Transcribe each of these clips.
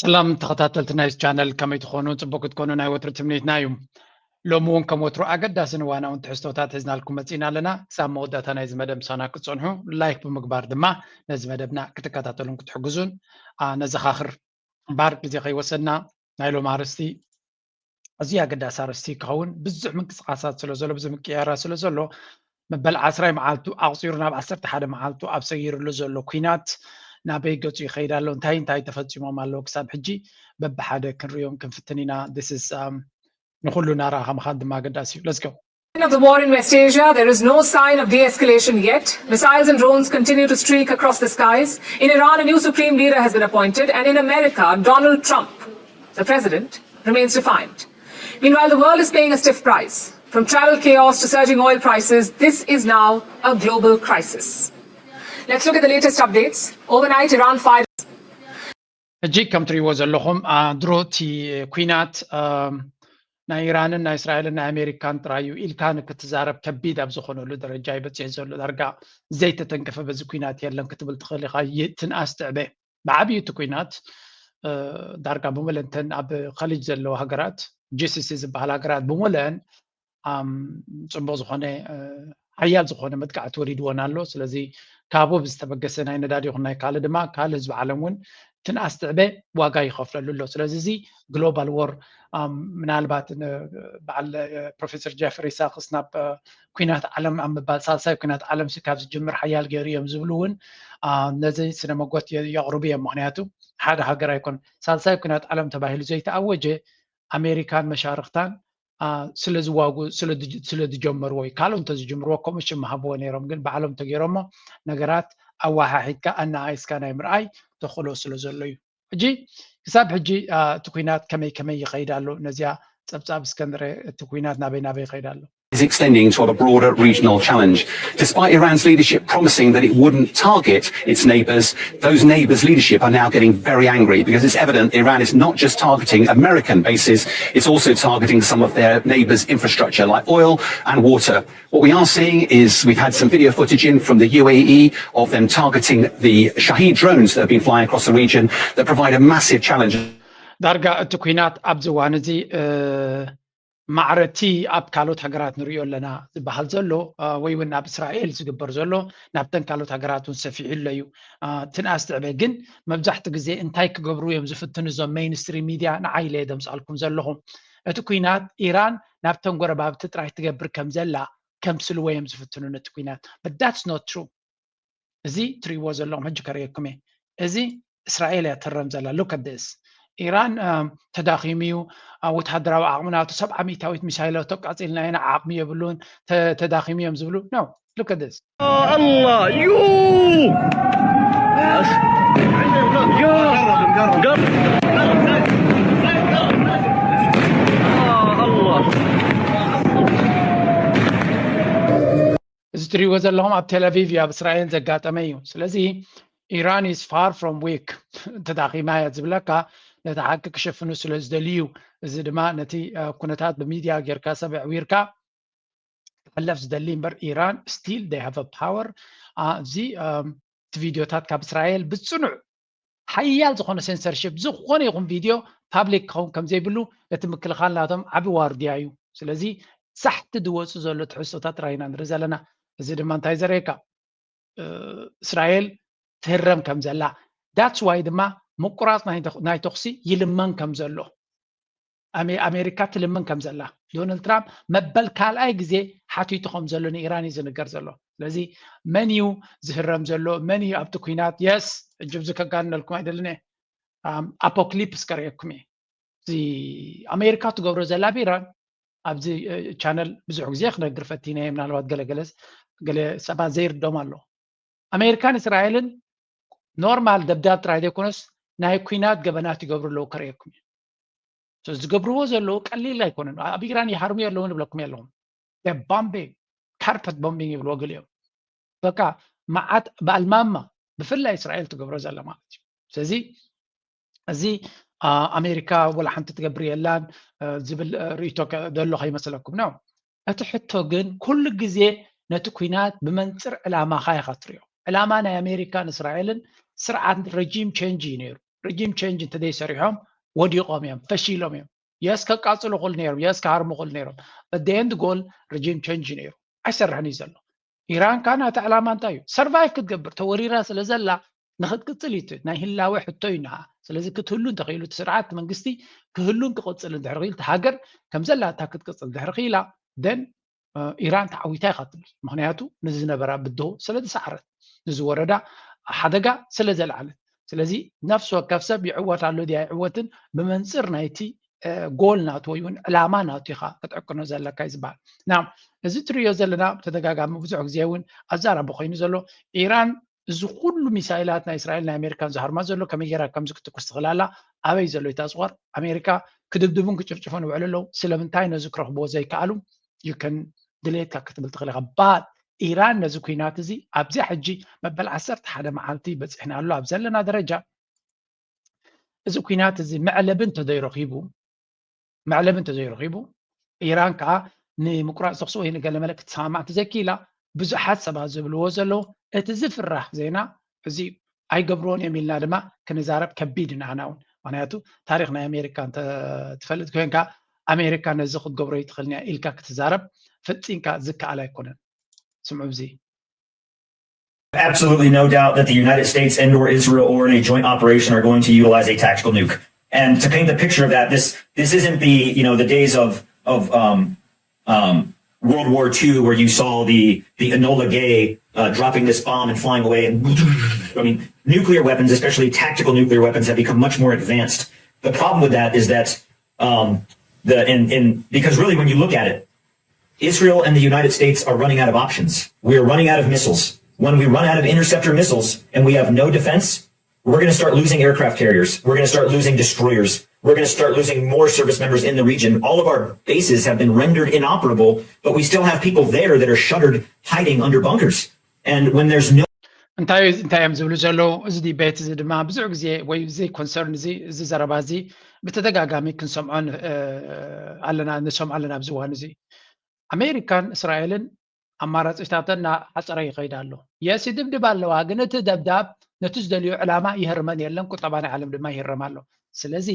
ሰላም ተኸታተልቲ ናይዚ ቻነል፣ ከመይ ትኾኑ? ጽቡቅ ክትኮኑ ናይ ወትሩ ትምኒትና እዩ። ሎሚ እውን ከም ወትሩ ኣገዳስን እዋናውን ትሕዝቶታት ሒዝናልኩም መጺእና ኣለና። ክሳብ መወዳእታ ናይዚ መደብ ምሳና ክትጸንሑ፣ ላይክ ብምግባር ድማ ነዚ መደብና ክትከታተሉን ክትሕግዙን፣ ኣ፣ ነዘኻኽር። እምበኣር ግዜ ከይወሰድና ናይ ሎሚ ኣርእስቲ ኣዝዩ ኣገዳሲ ኣርእስቲ ክኸውን፣ ብዙሕ ምንቅስቃሳት ስለ ዘሎ፣ ብዙሕ ምቅያራ ስለ ዘሎ፣ መበል ዓስራይ መዓልቱ ኣቑጺሩ ናብ ዓሰርተ ሓደ መዓልቱ ኣብ ሰጊሩሉ ዘሎ ኲናት ናበይ ገጹ ይኸይድ ኣሎ? እንታይ እንታይ ተፈጺሞም ኣለዉ ክሳብ ሕጂ? በብሓደ ክንርእዮም ክንፍትን ኢና። This is, um፣ ንኹሉ ናራ ምኻድ ድማ ኣገዳሲ እዩ። Let's go. Of the war in West Asia, there is no sign of de-escalation yet. Missiles and drones continue to streak across the skies. In Iran, a new supreme leader has been appointed, and in America, Donald Trump, the president, remains defiant. Meanwhile, the world is paying a stiff price. From travel chaos to surging oil prices, this is now a global crisis. Let's look at the latest updates. Overnight, Iran fired. ሕጂ ከም ትሪእዎ ዘለኹም፣ አ፣ ድሮ እቲ ኲናት፣ አ፣ ናይ ኢራንን ናይ እስራኤልን ናይ ኣሜሪካን ጥራይ እዩ ኢልካ ንክትዛረብ ከቢድ ኣብ ዝኾነሉ ደረጃ ይበፅሕ ዘሎ። ዳርጋ ዘይተተንከፈ በዚ ኲናት የለን ክትብል ትኽእል ኢኻ። ይ-፣ ትንኣስ ትዕበ። ብዓብዩ እቲ ኲናት፣ እ፣ ዳርጋ ብምለን እተን ኣብ ኸሊጅ ዘለዋ ሃገራት፣ ጂ ሲ ሲ ዝበሃል ሃገራት ብምለን፣ ኣም፣ ጽቡቕ ዝኾነ፣ እ፣ ሓያል ዝኾነ መጥቃዕቲ ወሪድወን ኣሎ። ስለዚ ካብኡ ብዝተበገሰ ናይ ነዳዲ ይኹን ናይ ካልእ ድማ ካልእ ህዝቢ ዓለም እውን ትንኣስ ትዕበ ዋጋ ይኸፍለሉ ኣሎ። ስለዚ እዚ ግሎባል ዎር፣ ኣም፣ ምናልባት ን-፣ በዓል፣ እ፣ ፕሮፌሰር ጀፍሪ ሳክስ ናብ፣ እ፣ ኲናት ዓለም ኣብ ምባል ሳልሳይ ኲናት ዓለም ሲ ካብ ዝጅምር ሓያል ገይሩ እዮም ዝብሉ እውን፣ አ፣ ነዚ ስነ መጎት የ-፣ የቕርቡ እዮም። ምኽንያቱ ሓደ ሃገር ኣይኮን ሳልሳይ ኲናት ዓለም ተባሂሉ ዘይተኣወጀ ኣሜሪካን መሻርኽታን፣ አ፣ ስለ ዝዋጉ፣ ስለ ዝጅ-፣ ስለ ዝጀመርዎ እዩ። ካልኦ እንተዝጅምርዎ ከምኡ ሽም ምሃብዎ ነይሮም፣ ግን ባዕሎም ተገይሮሞ ነገራት ኣወሓሒድካ ኣነኣኢስካ ናይ ምርኣይ ተኽእሎ ስለ ዘሎ እዩ። ሕጂ ክሳብ ሕጂ፣ አ፣ እቲ ኲናት ከመይ ከመይ ይኸይድ ኣሎ? ነዚኣ ጸብጻብ እስከ ንርአ። እቲ ኲናት ናበይ ናበይ ይኸይድ ኣሎ? Is extending to a broader regional challenge. Despite Iran's leadership promising that it wouldn't target its neighbours, those neighbours' leadership are now getting very angry because it's evident Iran is not just targeting American bases, it's also targeting some of their neighbours' infrastructure like oil and water. What we are seeing is we've had some video footage in from the U A E of them targeting the Shahed drones that have been flying across the region that provide a massive challenge. ዳርጋ እቲ ኲናት ኣብዚ እዋን እዚ፣ እ፣ ማዕረቲ ኣብ ካልኦት ሃገራት ንሪኦ ኣለና ዝበሃል ዘሎ፣ እ፣ ወይ እውን ኣብ እስራኤል ዝግበር ዘሎ ናብተን ካልኦት ሃገራት እውን ሰፊሑ ኣሎ እዩ። እ፣ ትንኣስ ትዕበ ግን መብዛሕትኡ ግዜ እንታይ ክገብሩ እዮም ዝፍትኑ እዞም ሜይንስትሪም ሚድያ? ንዓይ ኢለ እየ ዘምፅኣልኩም ዘለኹ። እቲ ኲናት ኢራን ናብተን ጎረባብቲ ጥራይ ትገብር ከም ዘላ ከምስልዎ እዮም ዝፍትኑ ነቲ ኲናት። But that's not true። እዚ ትሪእዎ ዘለኹም ሕጂ ከርእየኩም እየ። እዚ እስራኤል እያ ትህረም ዘላ። Look at this። ኢራን፣ እ፣ ተዳኺሙ እዩ፣ እ፣ ወተሃደራዊ ዓቕሚ ናቱ ሰብዓ ሚእታዊት ሚሳይላት ኣቃፂልና ኢና፣ ዓቕሚ የብሉን፣ ተ-፣ ተዳኺሙ እዮም ዝብሉ። No, look at this። الله يو يا الله እዚ ትሪእዎ ዘለኹም ኣብ ቴል ኣቪቭ እዩ፣ ኣብ እስራኤል ዘጋጠመ እዩ። ስለዚ ኢራን is far from weak። ተዳኺማ እያ ዝብለካ ነቲ ሓቂ ክሸፍኑ ስለ ዝደልዩ እዩ። እዚ ድማ ነቲ፣ እ፣ ኩነታት ብሚድያ ጌርካ ሰብ ኣዕዊርካ ክሕለፍ ዝደሊ እምበር ኢራን still they have a power። ኣ፣ እዚ፣ እም፣ እቲ ቪድዮታት ካብ እስራኤል ብጽኑዕ ሓያል ዝኾነ ሴንሰርሺፕ፣ ዝኾነ ይኹን ቪድዮ ፓብሊክ ክኸውን ከም ዘይብሉ እቲ ምክልኻል ናቶም ዓቢ ዋርድያ እዩ። ስለዚ ሳሕቲ ዝወጹ ዘሎ ትሕዝቶታት ጥራይ ኢና ንርኢ ዘለና። እዚ ድማ እንታይ ዘርእየካ? እ፣ እስራኤል ትህረም ከም ዘላ። That's why ድማ ምቁራጽ ናይ ተኽ-፣ ናይ ተኹሲ ይልመን ከም ዘሎ። ኣሜ-፣ ኣሜሪካ ትልምን ከም ዘላ ዶናልድ ትራምፕ መበል ካልኣይ ግዜ ሓቲቱ ከም ዘሎ ንኢራን እዩ ዝንገር ዘሎ። ስለዚ መን እዩ ዝህረም ዘሎ? መን እዩ ኣብቲ ኲናት? የስ፣ ሕጂ ኣብዚ ከጋንነልኩም ኣይደልን እየ። ኣም፣ ኣፖክሊፕስ ከርእየኩም እየ። እዚ ኣሜሪካ ትገብሮ ዘላ ብኢራን ኣብዚ፣ እ፣ ቻነል ብዙሕ ግዜ ክነግር ፈቲነ እየ። ምናልባት ገለ ገለ፣ ገለ ሰባት ዘይርዶም ኣሎ። ኣሜሪካን እስራኤልን ኖርማል ደብዳብ ጥራይ ዘይኮነስ ናይ ኲናት ገበናት ይገብሩ ኣለዉ ከርእየኩም እዩ። So ዝገብርዎ ዘለዉ ቀሊል ኣይኮነን። ኣብ ኢራን ይሃርሙ ኣለዉ ንብለኩም ኣለኹም። ቦምቢንግ፣ ካርፐት ቦምቢንግ ይብልዎ ገሊኦም። በቃ መዓት በኣልማማ ብፍላይ እስራኤል ትገብሮ ዘላ ማለት እዩ። ስለዚ እዚ፣ አ፣ ኣሜሪካ ወላ ሓንቲ ትገብር የላን፣ እ፣ ዝብል፣ እ፣ ርእይቶ ከ-፣ ዘሎ ከይመስለኩም ነው። እቲ ሕቶ ግን ኩሉ ግዜ ነቲ ኲናት ብመንጽር ዕላማኻ ኢኻ ትሪኦ። ዕላማ ናይ ኣሜሪካን እስራኤልን ስርዓት ረጂም ቼንጅ እዩ ነይሩ። regime change እንተዘይሰሪሖም ወዲቖም እዮም፣ ፈሺሎም እዮም። የስ ከቃፅሉ ክእሉ ነይሮም፣ የስ ክሃርሙ ክእሉ ነይሮም። But the end goal regime change እዩ ነይሩ። ኣይሰርሕን እዩ ዘሎ። ኢራን ከዓ ናታ ዕላማ እንታይ እዩ? Survive ክትገብር ተወሪራ ስለ ዘላ ንክትቅፅል እዩ እቲ ናይ ህላወ ሕቶ እዩ ንዓ። ስለዚ ክትህሉ እንተኽኢሉ እቲ ስርዓት መንግስቲ ክህሉን ክቕፅል እንድሕር ክኢሉ እቲ ሃገር ከም ዘላታ ክትቅፅል እንድሕር ክኢላ then ኢራን ተዓዊታ ኢኻ ትብል። ምክንያቱ ንዝነበራ ብድሆ ስለ ዝሰዓረት፣ ንዝወረዳ ሓደጋ ስለ ዘልዓለት። ስለዚ ነፍሲ ወከፍ ሰብ ይዕወት ኣሎ ድያ ኣይዕወትን ብመንፅር ናይቲ ጎል ናቱ ወይ እውን ዕላማ ናቱ ኢኻ ክትዕቅኖ ዘለካ እዩ ዝበሃል። ና እዚ ትሪዮ ዘለና ብተደጋጋሚ ብዙሕ ግዜ እውን ኣዛራቢ ኮይኑ ዘሎ ኢራን እዚ ኩሉ ሚሳይላት ናይ እስራኤል ናይ ኣሜሪካን ዝሃርማ ዘሎ ከመይ ገይራ ከምዚ ክትኩስ ትኽእል ኣላ? ኣበይ ዘሎ ይታፅቆር ኣሜሪካ ክድብድቡን ክጭፍጭፉን ይውዕሉ ኣለዉ። ስለምንታይ ነዚ ክረኽብዎ ዘይከኣሉ? You can ድሌትካ ክትብል ትኽእል ኢኻ። But ኢራን ነዚ ኩናት እዚ ኣብዚኣ ሕጂ መበል ዓሰርተ ሓደ መዓልቲ በፂሕና ኣሎ ኣብ ዘለና ደረጃ እዚ ኩናት እዚ መዕለቢ እንተዘይረኺቡ መዕለቢ እንተዘይረኺቡ ኢራን ከዓ ንምቁራፅ ተኽሲ ወይ ንገለ መለ ክትሰማማዕ እንተዘይክኢላ ብዙሓት ሰባት ዝብልዎ ዘለዉ እቲ ዝፍራሕ ዜና እዚ ኣይገብርዎን እዮም ኢልና ድማ ክንዛረብ ከቢድ ኢና ንዓና እውን። ምክንያቱ ታሪክ ናይ ኣሜሪካ እንተትፈልጥ ኮይንካ ኣሜሪካ ነዚ ክትገብሮ ይትኽእልን እያ ኢልካ ክትዛረብ ፈፂምካ ዝከኣል ኣይኮነን። ስምዑ እዚ absolutely no doubt that the United States and or Israel or in a joint operation are going to utilize a tactical nuke. And to paint the picture of that, this this isn't the you know the days of of um, um, World War Two where you saw the the Enola Gay uh, dropping this bomb and flying away. And I mean, nuclear weapons, especially tactical nuclear weapons, have become much more advanced. The problem with that is that um, the in in because really when you look at it, Israel and the United States are running out of options. We are running out of missiles. When we run out of interceptor missiles and we have no defense, we're going to start losing aircraft carriers. We're going to start losing destroyers. We're going to start losing more service members in the region. All of our bases have been rendered inoperable, but we still have people there that are shuttered, hiding under bunkers. And when there's no እንታይ እንታይ እዮም ዝብሉ ዘለዉ? እዚ ዲቤት እዚ ድማ ብዙሕ ግዜ ወይ እዚ ኮንሰርን እዚ እዚ ዘረባ እዚ ብተደጋጋሚ ክንሰምዖ ኣለና፣ ንሰምዖ ኣለና ኣብዚ እዋን እዚ። ኣሜሪካን እስራኤልን ኣማራፂታተን እናሓፀረ ይኸይድ ኣሎ። የስ ይድብድባ ኣለዋ፣ ግን እቲ ደብዳብ ነቲ ዝደልዮ ዕላማ ይህርመን የለን፣ ቁጠባ ናይ ዓለም ድማ ይህረም ኣሎ። ስለዚ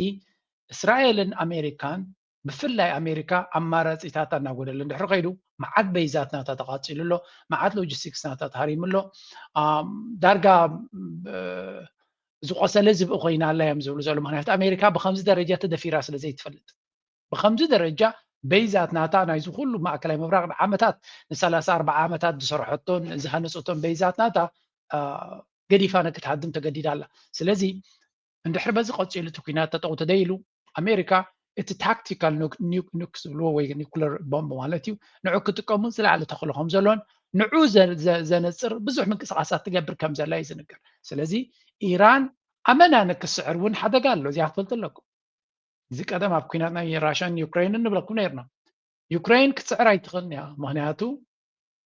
እስራኤልን ኣሜሪካን ብፍላይ ኣሜሪካ ኣማራፂታታ እናጎደለ እንድሕር ከይዱ መዓት በይዛት ናታ ተቃፂሉ ኣሎ፣ መዓት ሎጂስቲክስ ናታ ተሃሪሙ ኣሎ። ዳርጋ ዝቆሰለ ዝብኢ ኮይና ኣላ እዮም ዝብሉ ዘሎ። ምክንያቱ ኣሜሪካ ብከምዚ ደረጃ ተደፊራ ስለ ዘይትፈልጥ ብከምዚ ደረጃ በይዛት ናታ ናይዚ ኩሉ ማእከላይ ምብራቅ ንዓመታት ንሰላሳ ኣርባዓ ዓመታት ዝሰርሐቶን ዝሃነፀቶን በይዛት ናታ ገዲፋ ንክትሃድም ተገዲዳ ኣላ። ስለዚ እንድሕር በዚ ቀፂሉ እቲ ኩናት ተጠው ተደይሉ ኣሜሪካ እቲ ታክቲካል ኑክ ዝብልዎ ወይ ኒኩለር ቦምብ ማለት እዩ ንዑ ክጥቀሙ ዝለዓለ ተኽእሎ ከም ዘሎን ንዑ ዘነፅር ብዙሕ ምንቅስቃሳት ትገብር ከም ዘላ እዩ ዝንገር። ስለዚ ኢራን ኣመና ንክስዕር እውን ሓደጋ ኣሎ። እዚኣ ክትፈልጡ ኣለኩም። እዚ ቀደም ኣብ ኩናት ናይ ራሽያን ዩክሬን ንብለኩም ነርና። ዩክሬን ክትስዕር ኣይትኽእልን እያ። ምክንያቱ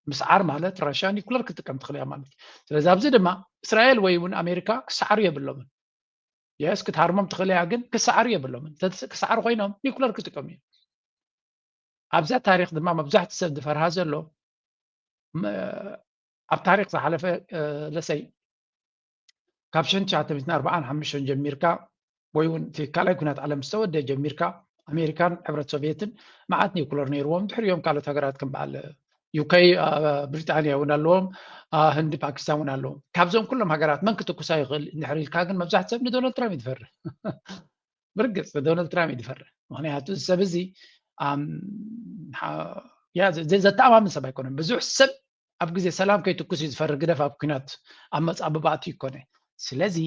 ምስዓር ማለት ራሽያ ኒኩለር ክትጥቀም ትኽእል እያ ማለት እዩ። ስለዚ ኣብዚ ድማ እስራኤል ወይ እውን ኣሜሪካ ክሰዓሩ የብሎምን። የስ ክትሃርሞም ትኽእል እያ፣ ግን ክሰዓሩ የብሎምን። ክሰዓሩ ኮይኖም ኒኩለር ክጥቀሙ እዮም። ኣብዛ ታሪክ ድማ መብዛሕትኡ ሰብ ዝፈርሃ ዘሎ ኣብ ታሪክ ዝሓለፈ ለሰይ ካብ ሽሕን ትሽዓተ ሚእትን ኣርባዓን ሓሙሽተን ጀሚርካ ወይ እውን እቲ ካልኣይ ኩናት ዓለም ዝተወደ ጀሚርካ ኣሜሪካን ሕብረት ሶቪየትን መዓት ኒኩለር ነይርዎም። ድሕሪኦም ካልኦት ሃገራት ከም በዓል ዩከይ፣ ብሪጣንያ እውን ኣለዎም፣ ህንዲ፣ ፓኪስታን እውን ኣለዎም። ካብዞም ኩሎም ሃገራት መን ክትኩሳ ይኽእል እንድሕር ኢልካ ግን መብዛሕትኡ ሰብ ንዶናልድ ትራምፕ እዩ ዝፈርህ። ብርግፅ ንዶናልድ ትራምፕ እዩ ዝፈርህ። ምክንያቱ እዚ ሰብ እዚ ዘተኣማምን ሰብ ኣይኮነን። ብዙሕ ሰብ ኣብ ግዜ ሰላም ከይትኩስ እዩ ዝፈርህ፣ ግደፍ ኣብ ኩናት ኣብ መፃብባእቲ ይኮነ። ስለዚ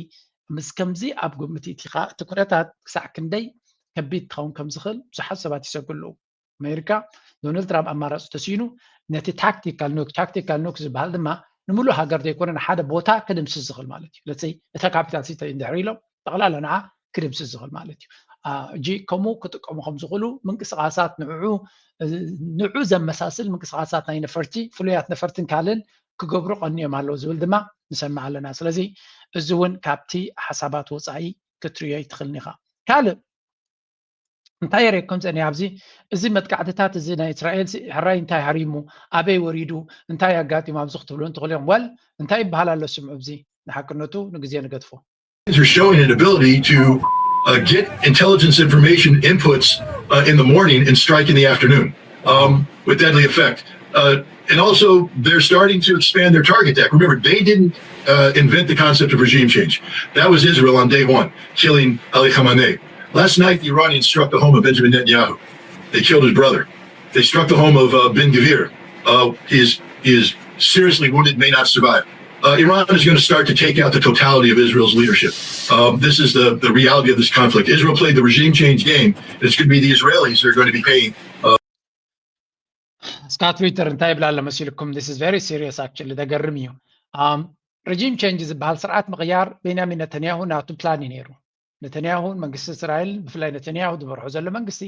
ምስ ከምዚ ኣብ ግምት እቲኻ እቲ ኩነታት ክሳዕ ክንደይ ከቢድ ክኸውን ከም ዝኽእል ብዙሓት ሰባት ይሰጉ ኣለዉ። ኣሜሪካ ዶናልድ ትራምፕ ኣማራፂ ተስኢኑ ነቲ ታክቲካል ኑክ ታክቲካል ኑክ ዝበሃል ድማ ንምሉእ ሃገር ዘይኮነ ንሓደ ቦታ ክድምስስ ዝኽእል ማለት እዩ። ለፀይ እታ ካፒታል ሲቲ እንድሕር ኢሎም ጠቕላላ ንዓ ክድምስስ ዝኽእል ማለት እዩ። እጂ ከምኡ ክጥቀሙ ከም ዝኽእሉ ምንቅስቃሳት ንዑ ንዑ ዘመሳስል ምንቅስቃሳት ናይ ነፈርቲ ፍሉያት ነፈርትን ካልእን ክገብሩ ቀንዮም ኣለዉ ዝብል ድማ ንሰምዕ ኣለና። ስለዚ እዚ እውን ካብቲ ሓሳባት ወፃኢ ክትርእዮ ኣይትኽእልን ኢኻ። ካልእ እንታይ የርእየኩም ፀኒሐ ኣብዚ እዚ መጥቃዕትታት እዚ ናይ እስራኤል ሕራይ እንታይ ሃሪሙ ኣበይ ወሪዱ እንታይ ኣጋጢሙ ኣብዚ ክትብሉ እንትኽእሉ እዮም። ወል እንታይ ይበሃል ኣሎ ስምዑ ኣብዚ ንሓቅነቱ ንግዜ ንገድፎ። are showing an ability to uh, get intelligence information inputs uh, in the morning and strike in the afternoon um, with deadly effect. Uh, and also, they're starting to expand their target deck. Remember, they didn't uh, invent the concept of regime change. That was Israel on day one, killing Ali Khamenei. Last night, the Iranians struck the home of Benjamin Netanyahu. They killed his brother. They struck the home of uh, Ben Gvir. Uh, he, is, he is seriously wounded, may not survive. Uh, Iran is going to start to take out the totality of Israel's leadership. Um, this is the, the reality of this conflict. Israel played the regime change game. It's going to be the Israelis that are going to be paying. እስካ ትዊተር እንታይ ይብላ ኣሎ መሲልኩም? This is very serious actually. ዘገርም እዩ። Regime change ዝበሃል ስርዓት ምቕያር ቤንያሚን ነተንያሁ ናቱ ፕላን እዩ ነይሩ። ነተንያሁን መንግስቲ እስራኤል፣ ብፍላይ ነተንያሁ ዝመርሖ ዘሎ መንግስቲ፣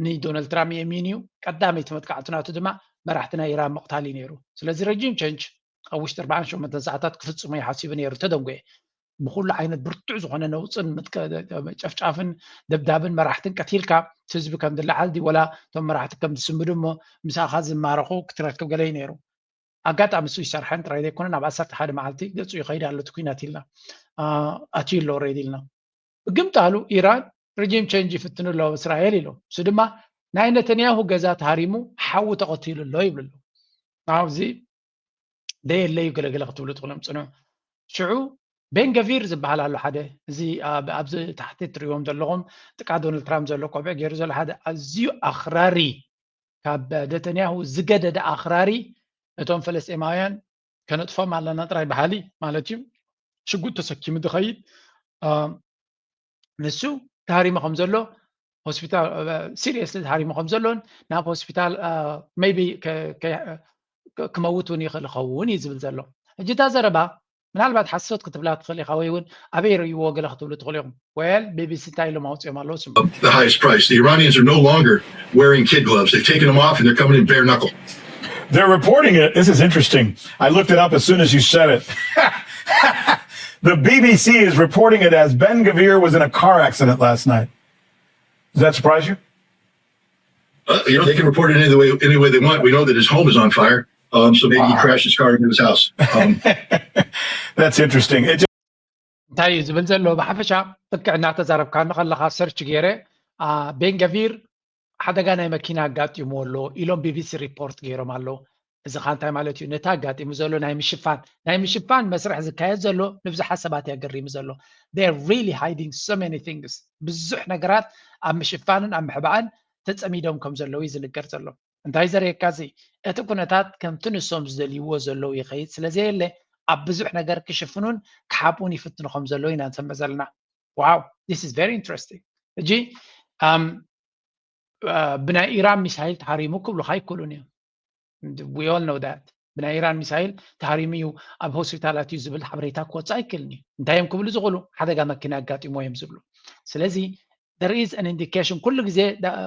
ንዶናልድ ትራምፕ የእሚን እዩ። ቀዳመይቲ መጥቃዕቲ ናቱ ድማ መራሕቲ ናይ ኢራን ምቕታል እዩ ነይሩ። ስለዚ regime change ኣብ ውሽጢ ኣርባዓን ሸሞንተን ሰዓታት ክፍጽሞ እዩ ሓሲቡ ነይሩ፣ ተደንጎየ። ብኩሉ ዓይነት ብርቱዕ ዝኾነ ነውፅን ጨፍጫፍን ደብዳብን መራሕትን ቀቲልካ ህዝቢ ከም ዝለዓል ድዩ ወላ እቶም መራሕቲ ከም ዝስምዱ እሞ ምሳኻ ዝማረኹ ክትረክብ ገለ እዩ ነይሩ። ኣጋጣሚ እሱ ይሰርሐን ጥራይ ዘይኮነ ናብ ዓሰርተ ሓደ መዓልቲ ገፁ ይኸይድ ኣሎ እቲ ኩናት ኢልና ኣትዩ ኣሎ ሬድ ኢልና። ብግምጣሉ ኢራን regime change ይፍትኑ ኣለዉ እስራኤል ኢሎም። እሱ ድማ ናይ ነተንያሁ ገዛ ተሃሪሙ ሓዊ ተቐቲሉ ኣሎ ይብሉ ኣለዉ። ኣብዚ ደየለዩ ገለገለ ክትብሉ ትኽእሎም ፅንሑ። ሽዑ ቤንገቪር ዝበሃል ኣሎ ሓደ፣ እዚ ኣብዚ ታሕቲ ትሪእዎም ዘለኹም ጥቃ ዶናልድ ትራምፕ ዘሎ ቆብዕ ገይሩ ዘሎ ሓደ ኣዝዩ ኣኽራሪ፣ ካብ ነተንያሁ ዝገደደ ኣኽራሪ፣ እቶም ፈለስጤማውያን ከነጥፎም ኣለና ጥራይ በሃሊ ማለት እዩ። ሽጉጥ ተሰኪሙ ዝኸይድ ንሱ ተሃሪሙ ከም ዘሎ ሆስፒታል ሲሪየስሊ ተሃሪሙ ከም ዘሎን ናብ ሆስፒታል ሜይቢ ክመውት እውን ይኽእል ይኸውን እዩ ዝብል ዘሎ። ሕጂ እታ ዘረባ ምናልባት ሓሶት ክትብላ ትኽእል ኢኻ ወይ እውን ኣበይ ርእይዎ ገለ ክትብሉ ትኽእሉ ኢኹም። Well, ቢቢሲ እንታይ ኢሎም ኣውፅኦም ኣለዉ ስሙ። The highest price. The Iranians are no longer wearing kid gloves. They've taken them off and they're coming in bare knuckle. They're reporting it. This is interesting. I looked it up as soon as you said it. The B B C is reporting it as Ben Gvir was in a car accident last night. Does that surprise you? Uh, you know, they can report it any way, any way they want. We know that his home is on fire. Um, so maybe wow. He crashed his car into his house. Um, That's interesting. It እንታይ እዩ ዝብል ዘሎ ብሓፈሻ ጥቅዕ እናተዛረብካ ንከለካ ሰርች ገይረ ቤንገቪር ሓደጋ ናይ መኪና ኣጋጢሞ ኣሎ ኢሎም ቢቢሲ ሪፖርት ገይሮም ኣለዉ። እዚ ካ እንታይ ማለት እዩ? ነቲ ኣጋጢሙ ዘሎ ናይ ምሽፋን ናይ ምሽፋን መስርሕ ዝካየድ ዘሎ ንብዙሓት ሰባት እያ ገሪሙ ዘሎ። They're really hiding so many things። ብዙሕ ነገራት ኣብ ምሽፋንን ኣብ ምሕባእን ተጸሚዶም ከም ዘለዉ እዩ ዝንገር ዘሎ። እንታይ ዘርእየካ እዚ እቲ ኩነታት ከምቲ ንሶም ዝደልይዎ ዘለዉ ይኸይድ ስለ ዘየለ ኣብ ብዙሕ ነገር ክሽፍኑን ክሓብኡን ይፍትኑ ከም ዘለዉ ኢና ንሰምዕ ዘለና። Wow, this is very interesting። ሕጂ ብናይ ኢራን ሚሳይል ተሃሪሙ ክብሉካ ኣይክእሉን እዮም። We all know that ብናይ ኢራን ሚሳይል ተሃሪሙ እዩ ኣብ ሆስፒታላት እዩ ዝብል ሓበሬታ ክወፅእ ኣይክእልን እዩ። እንታይ እዮም ክብሉ ዝኽእሉ? ሓደጋ መኪና ኣጋጢሞ እዮም ዝብሉ። ስለዚ there is an indication ኩሉ ግዜ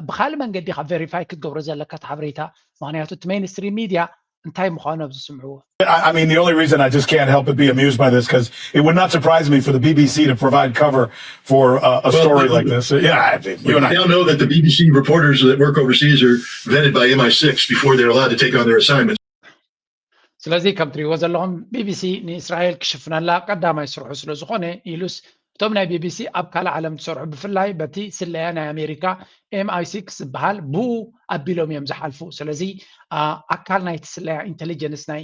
ብካልእ መንገዲ ካብ ቨሪፋይ ክትገብሮ ዘለካ እቲ ሓበሬታ፣ ምክንያቱ እቲ ሜይንስትሪም ሚድያ እንታይ ምዃኑ ኣብ ዝስምዕዎ። I, I mean, the only reason I just can't help but be amused by this because it would not surprise me for the B B C to provide cover for uh, a story like this. Yeah, I mean, you and I. Now know that the B B C reporters that work overseas are vetted by M I six before they're allowed to take on their assignments. ስለዚ ከም ትሪእዎ ዘለኹም ቢቢሲ ንእስራኤል ክሽፍነላ ቀዳማይ ስርሑ ስለ ዝኾነ ኢሉስ እቶም ናይ ቢቢሲ ኣብ ካልእ ዓለም ዝሰርሑ ብፍላይ በቲ ስለያ ናይ ኣሜሪካ ኤምኣይ ሲክስ ዝበሃል ብኡ ኣቢሎም እዮም ዝሓልፉ። ስለዚ ኣካል ናይቲ ስለያ ኢንቴሊጀንስ ናይ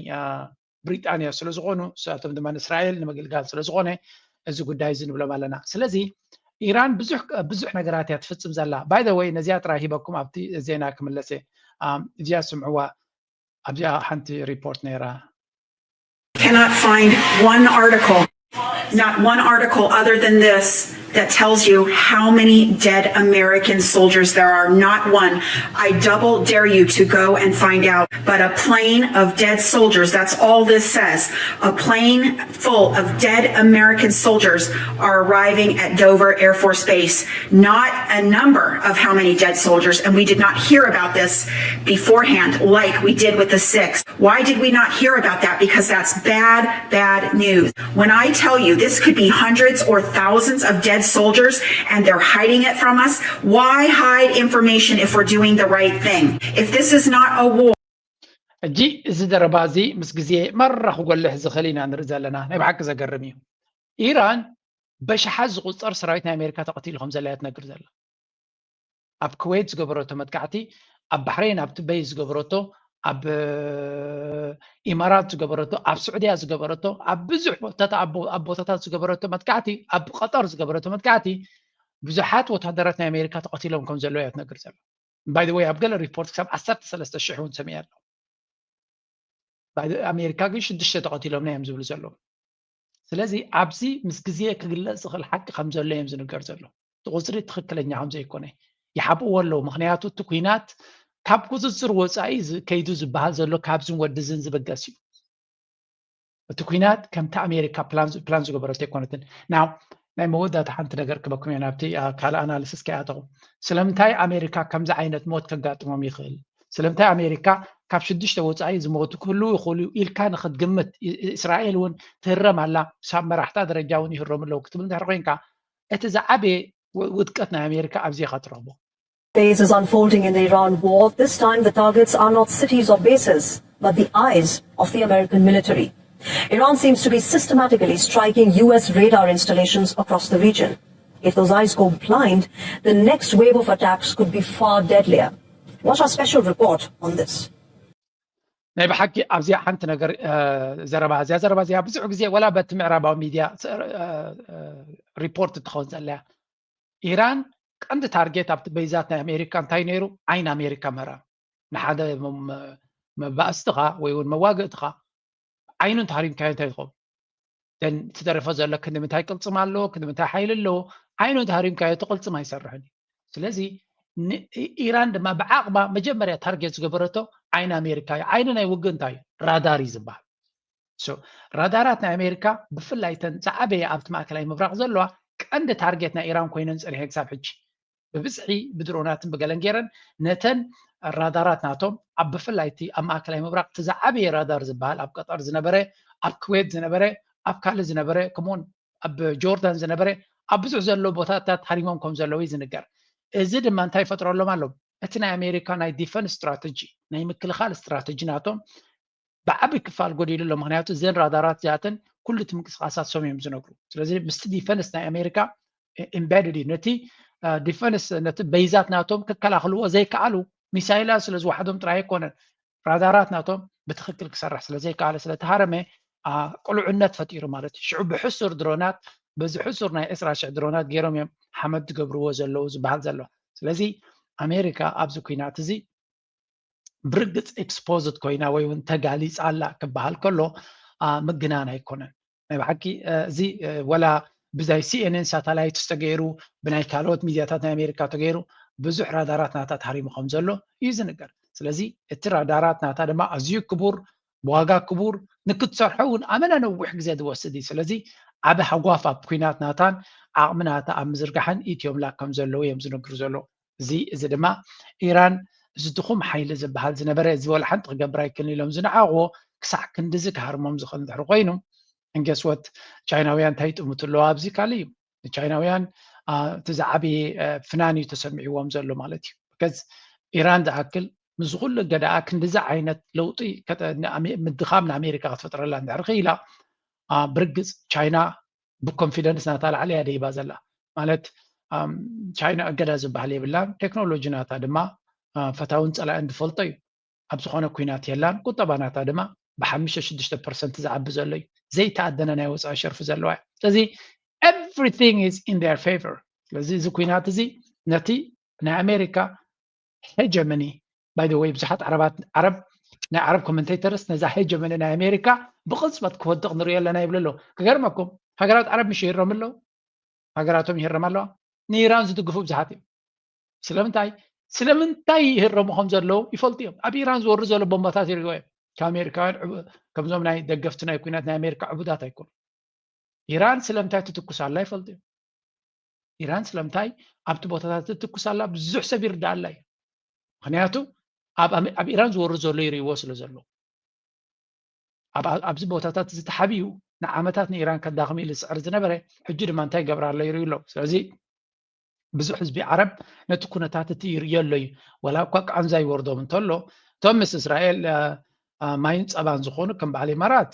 ብሪጣንያ ስለ ዝኾኑ ንሳቶም ድማ ንእስራኤል ንምግልጋል ስለ ዝኾነ እዚ ጉዳይ እዚ ንብሎም ኣለና። ስለዚ ኢራን ብዙሕ ብዙሕ ነገራት እያ ትፍጽም ዘላ። By the way ነዚኣ ጥራይ ሂበኩም ኣብቲ ዜና ክምለስ እየ። እዚኣ ስምዕዋ ኣብዚኣ ሓንቲ ሪፖርት ነይራ። Cannot find one article, not one article other than this that tells you how many dead American soldiers there are. Not one. I double dare you to go and find out. But a plane of dead soldiers, that's all this says. A plane full of dead American soldiers are arriving at Dover Air Force Base. Not a number of how many dead soldiers. And we did not hear about this beforehand like we did with the six. Why did we not hear about that? Because that's bad, bad news. When I tell you this could be hundreds or thousands of dead soldiers and they're hiding it from us, why hide information if we're doing the right thing? If this is not a war. ሕጂ እዚ ዘረባ እዚ ምስ ግዜ መራ ክጎልሕ ዝኽእል ኢና ንርኢ ዘለና። ናይ ብሓቂ ዘገርም እዩ። ኢራን በሽሓት ዝቁፀር ሰራዊት ናይ ኣሜሪካ ተቐቲሉ ከም ዘላ እያ ትነግር ዘላ። ኣብ ኩዌት ዝገበረቶ መጥቃዕቲ፣ ኣብ ባሕሬን ኣብቲ በይ ዝገበረቶ፣ ኣብ ኢማራት ዝገበረቶ፣ ኣብ ስዑድያ ዝገበረቶ፣ ኣብ ብዙሕ ቦታታት ዝገበረቶ መጥቃዕቲ፣ ኣብ ቀጠር ዝገበረቶ መጥቃዕቲ ብዙሓት ወታደራት ናይ ኣሜሪካ ተቐቲሎም ከም ዘለዉ እያ ትነግር ዘላ። ባይ ወይ ኣብ ገለ ሪፖርት ክሳብ ዓሰርተ ሰለስተ ሽሕ እውን ሰሚዐ ኣለኹ። ኣሜሪካ ግን ሽዱሽተ ተቐቲሎምና እዮም ዝብሉ ዘለዉ። ስለዚ ኣብዚ ምስ ግዜ ክግለጽ ዝኽእል ሓቂ ከም ዘሎ እዮም ዝንገር ዘሎ። እቲ ቁፅሪ ትኽክለኛ ከም ዘይኮነ ይሓብእዎ ኣለዉ። ምክንያቱ እቲ ኩናት ካብ ቁፅፅር ወፃኢ ከይዱ ዝበሃል ዘሎ ካብዝን ወድዝን ዝብገስ እዩ። እቲ ኩናት ከምቲ ኣሜሪካ ፕላን ዝገበረቶ ኣይኮነትን። ናው ናይ መወዳእታ ሓንቲ ነገር ክበኩም እየ ናብቲ ካልእ ኣናሊሲስ ከይኣተኹ። ስለምንታይ ኣሜሪካ ከምዚ ዓይነት ሞት ከጋጥሞም ይኽእል? ስለምንታይ ኣሜሪካ ካብ ሽዱሽተ ወፃኢ ዝሞቱ ክህልዉ ይኽእሉ ኢልካ ንክትግምት፣ እስራኤል እውን ትህረም ኣላ፣ ሳብ መራሕታ ደረጃ እውን ይህረሙ ኣለዉ ክትብል እንድሕር ኮይንካ፣ እቲ ዝዓበየ ውድቀት ናይ ኣሜሪካ ኣብዚ ኢኻ ትረኽቦ። Phase is unfolding in the Iran war. This time, the targets are not cities or bases, but the eyes of the American military. Iran seems to be systematically striking U S radar installations across the region. If those eyes go blind, the next wave of attacks could be far deadlier. Watch our special report on this. ናይ ብሓቂ ኣብዚኣ ሓንቲ ነገር ዘረባ እዚኣ ዘረባ እዚኣ ብዙሕ ግዜ ወላ በቲ ምዕራባዊ ሚድያ ሪፖርት ትኸውን ዘለያ። ኢራን ቀንዲ ታርጌት ኣብቲ በይዛት ናይ ኣሜሪካ እንታይ ነይሩ? ዓይን ኣሜሪካ ምሕራም። ንሓደ መባእስትኻ ወይ እውን መዋግእትኻ ዓይኑ እንተሃሪምካዮ እንታይ ትኸውን? ደን እቲ ተረፈ ዘሎ ክንዲ ምንታይ ቅልፅም ኣለዎ፣ ክንዲ ምንታይ ሓይሊ ኣለዎ፣ ዓይኑ እንተሃሪምካዮ እቲ ቅልፅም ኣይሰርሕን እዩ። ስለዚ ኢራን ድማ ብዓቕማ መጀመርያ ታርጌት ዝገበረቶ ዓይኒ ኣሜሪካ እዩ። ዓይኒ ናይ ውግእ እንታይ እዩ? ራዳር እዩ ዝበሃል። ራዳራት ናይ ኣሜሪካ ብፍላይ ተን ዝዓበየ ኣብቲ ማእከላይ ምብራቕ ዘለዋ ቀንዲ ታርጌት ናይ ኢራን ኮይነን ፀኒሐን ክሳብ ሕጂ። ብብዝሒ ብድሮናትን ብገለን ገይረን ነተን ራዳራት ናቶም ኣብ ብፍላይ እቲ ኣብ ማእከላይ ምብራቕ እቲ ዝዓበየ ራዳር ዝበሃል ኣብ ቀጠር ዝነበረ፣ ኣብ ኩዌት ዝነበረ፣ ኣብ ካልእ ዝነበረ፣ ከምኡውን ኣብ ጆርዳን ዝነበረ ኣብ ብዙሕ ዘሎ ቦታታት ሃሪሞም ከም ዘለዉ እዩ ዝንገር። እዚ ድማ እንታይ ይፈጥረሎም ኣሎ? እቲ ናይ ኣሜሪካ ናይ ዲፈንስ ስትራተጂ፣ ናይ ምክልኻል ስትራተጂ ናቶም ብዓቢ ክፋል ጎዲሉ ኣሎ። ምክንያቱ እዘን ራዳራት እዚኣተን ኩሉ እቲ ምንቅስቃሳት ሶም እዮም ዝነግሩ። ስለዚ ምስቲ ዲፈንስ ናይ ኣሜሪካ ኢምቤድድ እዩ። ነቲ ዲፈንስ ነቲ በይዛት ናቶም ክከላኸልዎ ዘይከኣሉ ሚሳይላት ስለ ዝወሓዶም ጥራይ ኣይኮነን፣ ራዳራት ናቶም ብትክክል ክሰርሕ ስለ ዘይከኣለ ስለ ተሃረመ ቅሉዕነት ፈጢሩ ማለት እዩ። ሽዑ ብሕሱር ድሮናት በዚ ሕሱር ናይ ዕስራ ሽሕ ድሮናት ገይሮም እዮም ሓመድ ዝገብርዎ ዘለዉ ዝበሃል ዘሎ። ስለዚ ኣሜሪካ ኣብዚ ኩናት እዚ ብርግፅ ኤክስፖዝድ ኮይና ወይ እውን ተጋሊፃ ኣላ ክበሃል ከሎ ምግናን ኣይኮነን። ናይ ብሓቂ እዚ ወላ ብዛይ ሲኤንኤን ሳታላይትስ ተገይሩ ብናይ ካልኦት ሚድያታት ናይ ኣሜሪካ ተገይሩ ብዙሕ ራዳራት ናታ ተሃሪሙ ከም ዘሎ እዩ ዝንገር። ስለዚ እቲ ራዳራት ናታ ድማ ኣዝዩ ክቡር ብዋጋ ክቡር ንክትሰርሖ እውን ኣመና ነዊሕ ግዜ ዝወስድ እዩ። ስለዚ ዓቢ ሃጓፍ ኣብ ኩናት ናታን ዓቕሚ ናታ ኣብ ምዝርጋሕን ኢትዮምላ ከም ዘለዉ እዮም ዝነግሩ ዘለዉ። እዚ እዚ ድማ ኢራን እዚ ድኹም ሓይሊ ዝበሃል ዝነበረ እዚ ወላ ሓንቲ ክገብር ኣይክእልን ኢሎም ዝነዓቕዎ ክሳዕ ክንድዚ ክሃርሞም ዝኽእል እንድሕር ኮይኑ እንገስወት ቻይናውያን እንታይ ይጥምቱ ኣለዉ ኣብዚ ካልእ እዩ። ንቻይናውያን እቲ ዝዓበየ ፍናን እዩ ተሰሚዕዎም ዘሎ ማለት እዩ። ከዝ ኢራን ዝኣክል ምስ ኩሉ ገዳኣ ክንድዚ ዓይነት ለውጢ ምድኻም ንኣሜሪካ ክትፈጥረላ እንድሕር ክኢላ ብርግፅ ቻይና ብኮንፊደንስ ናታ ላዕሊ እያ ደይባ ዘላ ማለት ቻይና እገዳ ዝበሃል የብላን። ቴክኖሎጂ ናታ ድማ ፈታውን ፀላእን ዝፈልጦ እዩ። ኣብ ዝኾነ ኩናት የላን። ቁጠባ ናታ ድማ ብሓሙሽተ ሽዱሽተ ፐርሰንት ዝዓቢ ዘሎ እዩ። ዘይተኣደነ ናይ ወፃኢ ሸርፊ ዘለዋ እዩ። ስለዚ everything is in their favor። ስለዚ እዚ ኩናት እዚ ነቲ ናይ ኣሜሪካ ሄጀመኒ by the way ብዙሓት ዓረባት ዓረብ ናይ ዓረብ ኮመንቴተርስ ነዛ ሄጀመኒ ናይ ኣሜሪካ ብቕፅበት ክወድቕ ንሪኦ ኣለና ይብሉ ኣለዉ። ክገርመኩም ሃገራት ዓረብ ምሽ ይህረሙ ኣለዉ፣ ሃገራቶም ይህረም ኣለዋ። ንኢራን ዝድግፉ ብዙሓት እዮም። ስለምንታይ ስለምንታይ ይህረሙ ከም ዘለዉ ይፈልጡ እዮም። ኣብ ኢራን ዝወርዱ ዘሎ ቦምባታት ይሪእዎ እዮም። ካብ ኣሜሪካውያን ከምዞም ናይ ደገፍቲ ናይ ኩናት ናይ ኣሜሪካ ዕቡዳት ኣይኮኑ። ኢራን ስለምንታይ ትትኩስ ኣላ ይፈልጡ እዮም። ኢራን ስለምንታይ ኣብቲ ቦታታት ትትኩስ ኣላ ብዙሕ ሰብ ይርዳእ ኣላ እዩ። ምክንያቱ ኣብ ኢራን ዝወርድ ዘሎ ይርእይዎ ስለ ዘለዉ ኣብዚ ቦታታት እዚ ተሓቢኡ ንዓመታት ንኢራን ከዳኽም ኢሉ ዝፅዕር ዝነበረ ሕጂ ድማ እንታይ ይገብር ኣሎ ይርእዩ ኣለዉ። ስለዚ ብዙሕ ህዝቢ ዓረብ ነቲ ኩነታት እቲ ይርእዮ ኣሎ እዩ። ወላ እኳ ቃንዛ ይወርዶም እንተሎ እቶም ምስ እስራኤል ማይን ፀባን ዝኾኑ ከም በዓል ኢማራት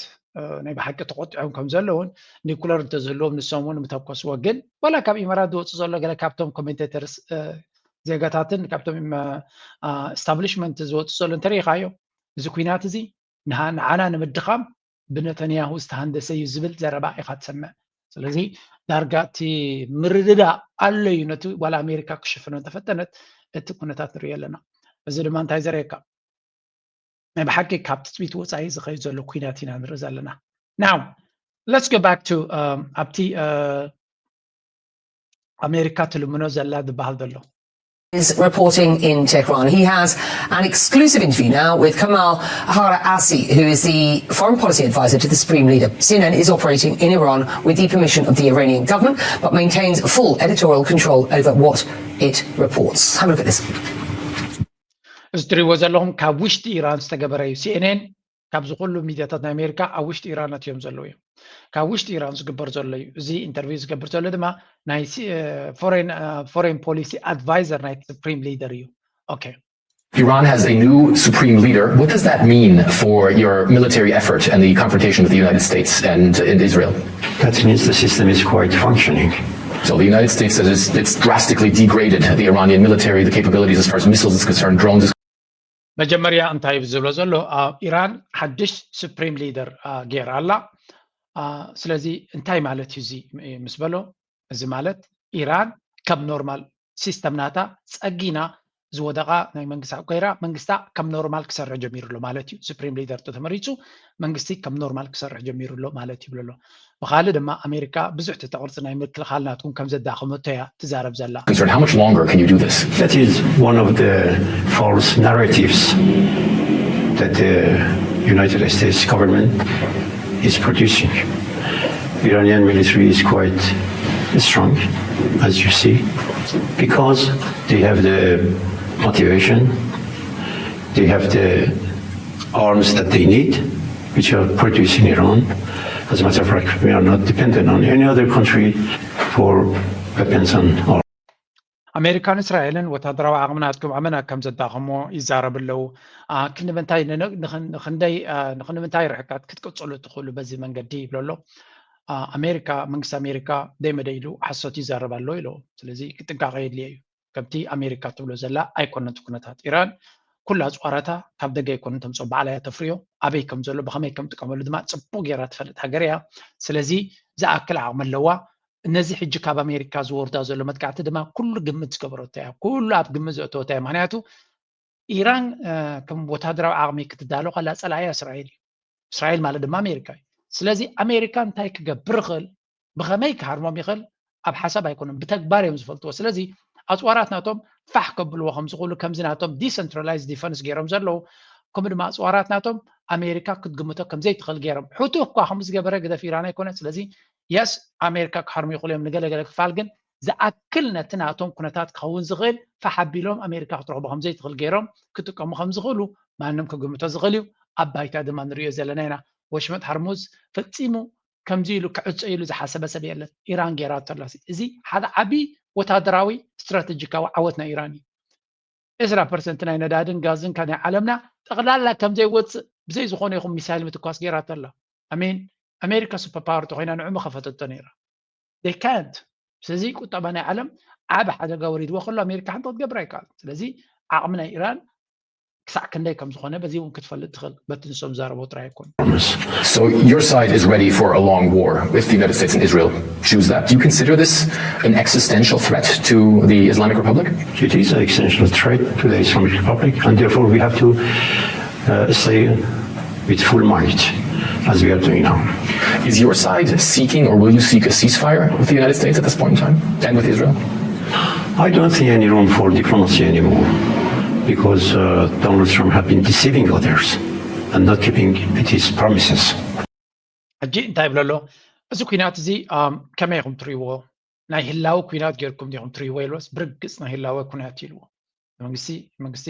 ናይ ብሓቂ ተቆጢዖም ከም ዘለውን ኒኩለር እንተዝህልዎም ንሶም እውን ምተኮስዎ። ግን ዋላ ካብ ኢማራት ዝወፁ ዘሎ ገለ ካብቶም ኮሜንቴተርስ ዜጋታትን ካብቶም ስታብሊሽመንት ዝወፁ ዘሎ እንተሪኢኻዮ እዚ ኩናት እዚ ንዓና ንምድኻም ብነተንያሁ ዝተሃንደሰ እዩ ዝብል ዘረባ ኢኻ ትሰምዕ። ስለዚ ዳርጋ እቲ ምርድዳእ ኣሎ እዩ ነቲ ዋላ ኣሜሪካ ክሽፍኖ እንተፈተነት እቲ ኩነታት ንሪኦ ኣለና። እዚ ድማ እንታይ ዘርእየካ ናይ ብሓቂ ካብ ትፅቢት ወፃኢ ዝኸይድ ዘሎ ኩናት ኢና ንርኢ ዘለና። Now let's go back to ኣብቲ ኣሜሪካ ትልምኖ ዘላ ዝበሃል ዘሎ is reporting in Tehran. He has an exclusive interview now with Kamal Haraasi, who is the foreign policy advisor to the Supreme Leader. C N N is operating in Iran with the permission of the Iranian government, but maintains full editorial control over what it reports. Have a look at this. እዚ ትሪእዎ ዘለኹም ካብ ውሽጢ ኢራን ዝተገበረ እዩ። ሲኤንኤን ካብዚ ኩሉ ሚድያታት ናይ ኣሜሪካ ኣብ ውሽጢ ኢራን ኣትዮም ዘለዉ እዮም። ካብ ውሽጢ ኢራን ዝግበር ዘሎ እዩ። እዚ ኢንተርቪው ዝገብር ዘሎ ድማ ናይ ፎሬን ፖሊሲ ኣድቫይዘር ናይ ሱፕሪም ሊደር እዩ። ኦኬ Iran has a new supreme leader. What does that mean for your military effort and the confrontation with the United States and in Israel? That means the system is quite functioning. So the United States has it's drastically degraded the Iranian military, the capabilities as far as missiles is concerned, drones is መጀመርያ እንታይ እዩ ዝብሎ ዘሎ? ኢራን ሓድሽ ሱፕሪም ሊደር ገይራ ኣላ። ስለዚ እንታይ ማለት እዩ እዚ ምስ በሎ፣ እዚ ማለት ኢራን ከም ኖርማል ሲስተም ናታ ጸጊና ዝወደቓ ናይ መንግስታ ኮይራ መንግስታ ከም ኖርማል ክሰርሕ ጀሚሩ ኣሎ ማለት እዩ። ሱፕሪም ሊደር ተመሪጹ መንግስቲ ከም ኖርማል ክሰርሕ ጀሚሩ ኣሎ ማለት ይብሎ ኣሎ። ብኻልእ ድማ ኣሜሪካ ብዙሕ ትሕተ ቅርጺ ናይ ምክልኻል ናትኩም ከም ዘዳኸመቶ እያ ትዛረብ ዘላ። Concerned, how much longer can you do this? That is one of the false narratives that the United States government is producing. Iranian military is quite strong, as you see, because they have the motivation, they have the arms that they need, which are produced in Iran. As a matter of fact, we are not dependent on any other country for weapons and arms. ኣሜሪካን እስራኤልን ወታደራዊ ዓቕሚ ናትኩም ኣመና ከም ዘዳኸሞ ይዛረብ ኣለዉ። ክንዲ ምንታይ ንክንደይ ንክንዲ ምንታይ ርሕቀት ክትቅፅሉ ትኽእሉ በዚ መንገዲ ይብሎ ኣሎ። ኣሜሪካ መንግስቲ ኣሜሪካ ደይመደ ኢሉ ሓሶት ይዛረብ ኣሎ ኢለዎ። ስለዚ ክጥንቃቐ የድልዮ እዩ። ከምቲ ኣሜሪካ ትብሎ ዘላ ኣይኮነን እቲ ኩነታት። ኢራን ኩላ ኣፅዋራታ ካብ ደገ ኣይኮነን ተምፅኦ፣ ባዕላ እያ ተፍርዮ። ኣበይ ከም ዘሎ ብኸመይ ከም ጥቀመሉ ድማ ፅቡቅ ገይራ ትፈልጥ ሃገር እያ። ስለዚ ዝኣክል ዓቕሚ ኣለዋ። እነዚ ሕጂ ካብ ኣሜሪካ ዝወርዳ ዘሎ መጥቃዕቲ ድማ ኩሉ ግምት ዝገበረቶ እያ፣ ኩሉ ኣብ ግምት ዘእተወታ እያ። ምክንያቱ ኢራን ከም ወታደራዊ ዓቕሚ ክትዳሎ ከላ ፀላኢያ እስራኤል እዩ። እስራኤል ማለት ድማ ኣሜሪካ እዩ። ስለዚ ኣሜሪካ እንታይ ክገብር ይኽእል፣ ብኸመይ ክሃርሞም ይኽእል ኣብ ሓሳብ ኣይኮነን፣ ብተግባር እዮም ዝፈልጥዎ። ስለዚ ኣፅዋራት ናቶም ፋሕ ከብልዎ ከምዝኽእሉ ከምዚ ናቶም ዲሰንትራላይዝ ዲፈንስ ገይሮም ዘለዉ ከምኡ ድማ ኣፅዋራት ናቶም ኣሜሪካ ክትግምቶ ከምዘይትኽእል ገይሮም። ሑቲ እኳ ከምኡ ዝገበረ ግደፍ ኢራን ኣይኮነ። ስለዚ የስ ኣሜሪካ ክሃርሙ ይኽእሉ እዮም ንገለገለ ክፋል፣ ግን ዝኣክል ነቲ ናቶም ኩነታት ክኸውን ዝኽእል ፋሕ ኣቢሎም ኣሜሪካ ክትረኽቦ ከምዘይትኽእል ገይሮም ክጥቀሙ ከምዝኽእሉ ማንም ክግምቶ ዝኽእል እዩ። ኣብ ባይታ ድማ ንሪኦ ዘለና ኢና። ወሽመጥ ሃርሙዝ ፈፂሙ ከምዚ ኢሉ ክዕፀ ኢሉ ዝሓሰበ ሰብ የለን። ኢራን ገይራቶ ኣላ። እዚ ሓደ ዓብዪ ወታደራዊ ስትራተጂካዊ ዓወት ናይ ኢራን እዩ። ዕስራ ፐርሰንት ናይ ነዳድን ጋዝን ካብ ናይ ዓለምና ጠቕላላ ከም ዘይወፅእ ብዘይ ዝኾነ ይኹን ሚሳይል ምትኳስ ገይራቶ ኣላ። ኣሜን ኣሜሪካ ሱፐር ፓወር ተኮይና ንዑ ምኸፈተቶ ነይራ። They can't። ስለዚ ቁጠባ ናይ ዓለም ዓብ ሓደጋ ወሪድዎ ከሎ ኣሜሪካ ሓንቲ ክትገብር ኣይከኣል። ስለዚ ዓቕሚ ናይ ኢራን ክሳዕ ክንደይ ከም ዝኾነ በዚ እውን ክትፈልጥ ትኽእል። በቲ ንሶም ዝዛረቦ ጥራይ ኣይኮን። So your side is ready for a long war if the United States and Israel choose that. Do you consider this an existential threat to the Islamic Republic? It is an existential threat to the Islamic Republic, and therefore we have to uh, stay with full might as we are doing now. Is your side seeking or will you seek a ceasefire with the United States at this point in time and with Israel? I don't see any room for diplomacy anymore because uh, Donald Trump has been deceiving others and not keeping his promises. ሕጂ እንታይ ይብሎ ኣሎ? እዚ ኩናት እዚ ከመይ ኢኹም ትሪእዎ? ናይ ህላወ ኩናት ጌርኩም ዲኹም ትሪእዎ ኢልዎስ ብርግፅ ናይ ህላወ ኩናት ኢልዎ። መንግስቲ መንግስቲ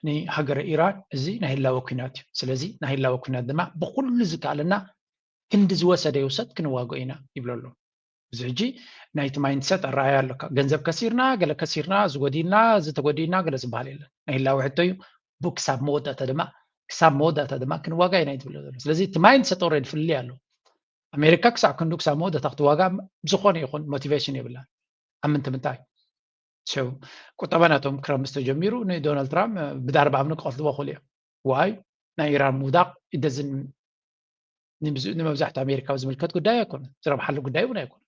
ንሃገረ ኢራን እዚ ናይ ህላወ ኩናት እዩ። ስለዚ ናይ ህላወ ኩናት ድማ ብኩሉ ዝከኣለና ክንዲ ዝወሰደ ይውሰድ ክንዋግኦ ኢና ይብሎ ኣሎ። እዚ ሕጂ ናይቲ ማይንድሰት ኣረኣያ ኣለካ። ገንዘብ ከሲርና፣ ገለ ከሲርና፣ እዚ ጎዲልና፣ እዚ ተጎዲልና፣ ገለ ዝበሃል የለን። ናይ ህላወ ሕቶ እዩ። ብክሳብ መወዳእታ ድማ ክሳብ መወዳእታ ድማ ክንዋጋ ኢና እዩ ትብሎ ዘሎ። ስለዚ እቲ mindset already ፍልልይ ኣሎ። ኣሜሪካ ክሳብ ክንዱ ክሳብ መወዳእታ ክትዋጋ ዝኾነ ይኹን motivation የብላን። ኣብ ምንታይ ምንታይ ቁጠባ ናቶም ክረምስ ተጀሚሩ ንዶናልድ ትራምፕ ብዳርባ እምኒ ክቐትልዎ ክእሉ እዮም። ዋይ ናይ ኢራን ምውዳቕ ደዝን ንመብዛሕትኡ ኣሜሪካዊ ዝምልከት ጉዳይ ኣይኮነን። ዝረብሓሉ ጉዳይ እውን ኣይኮነን።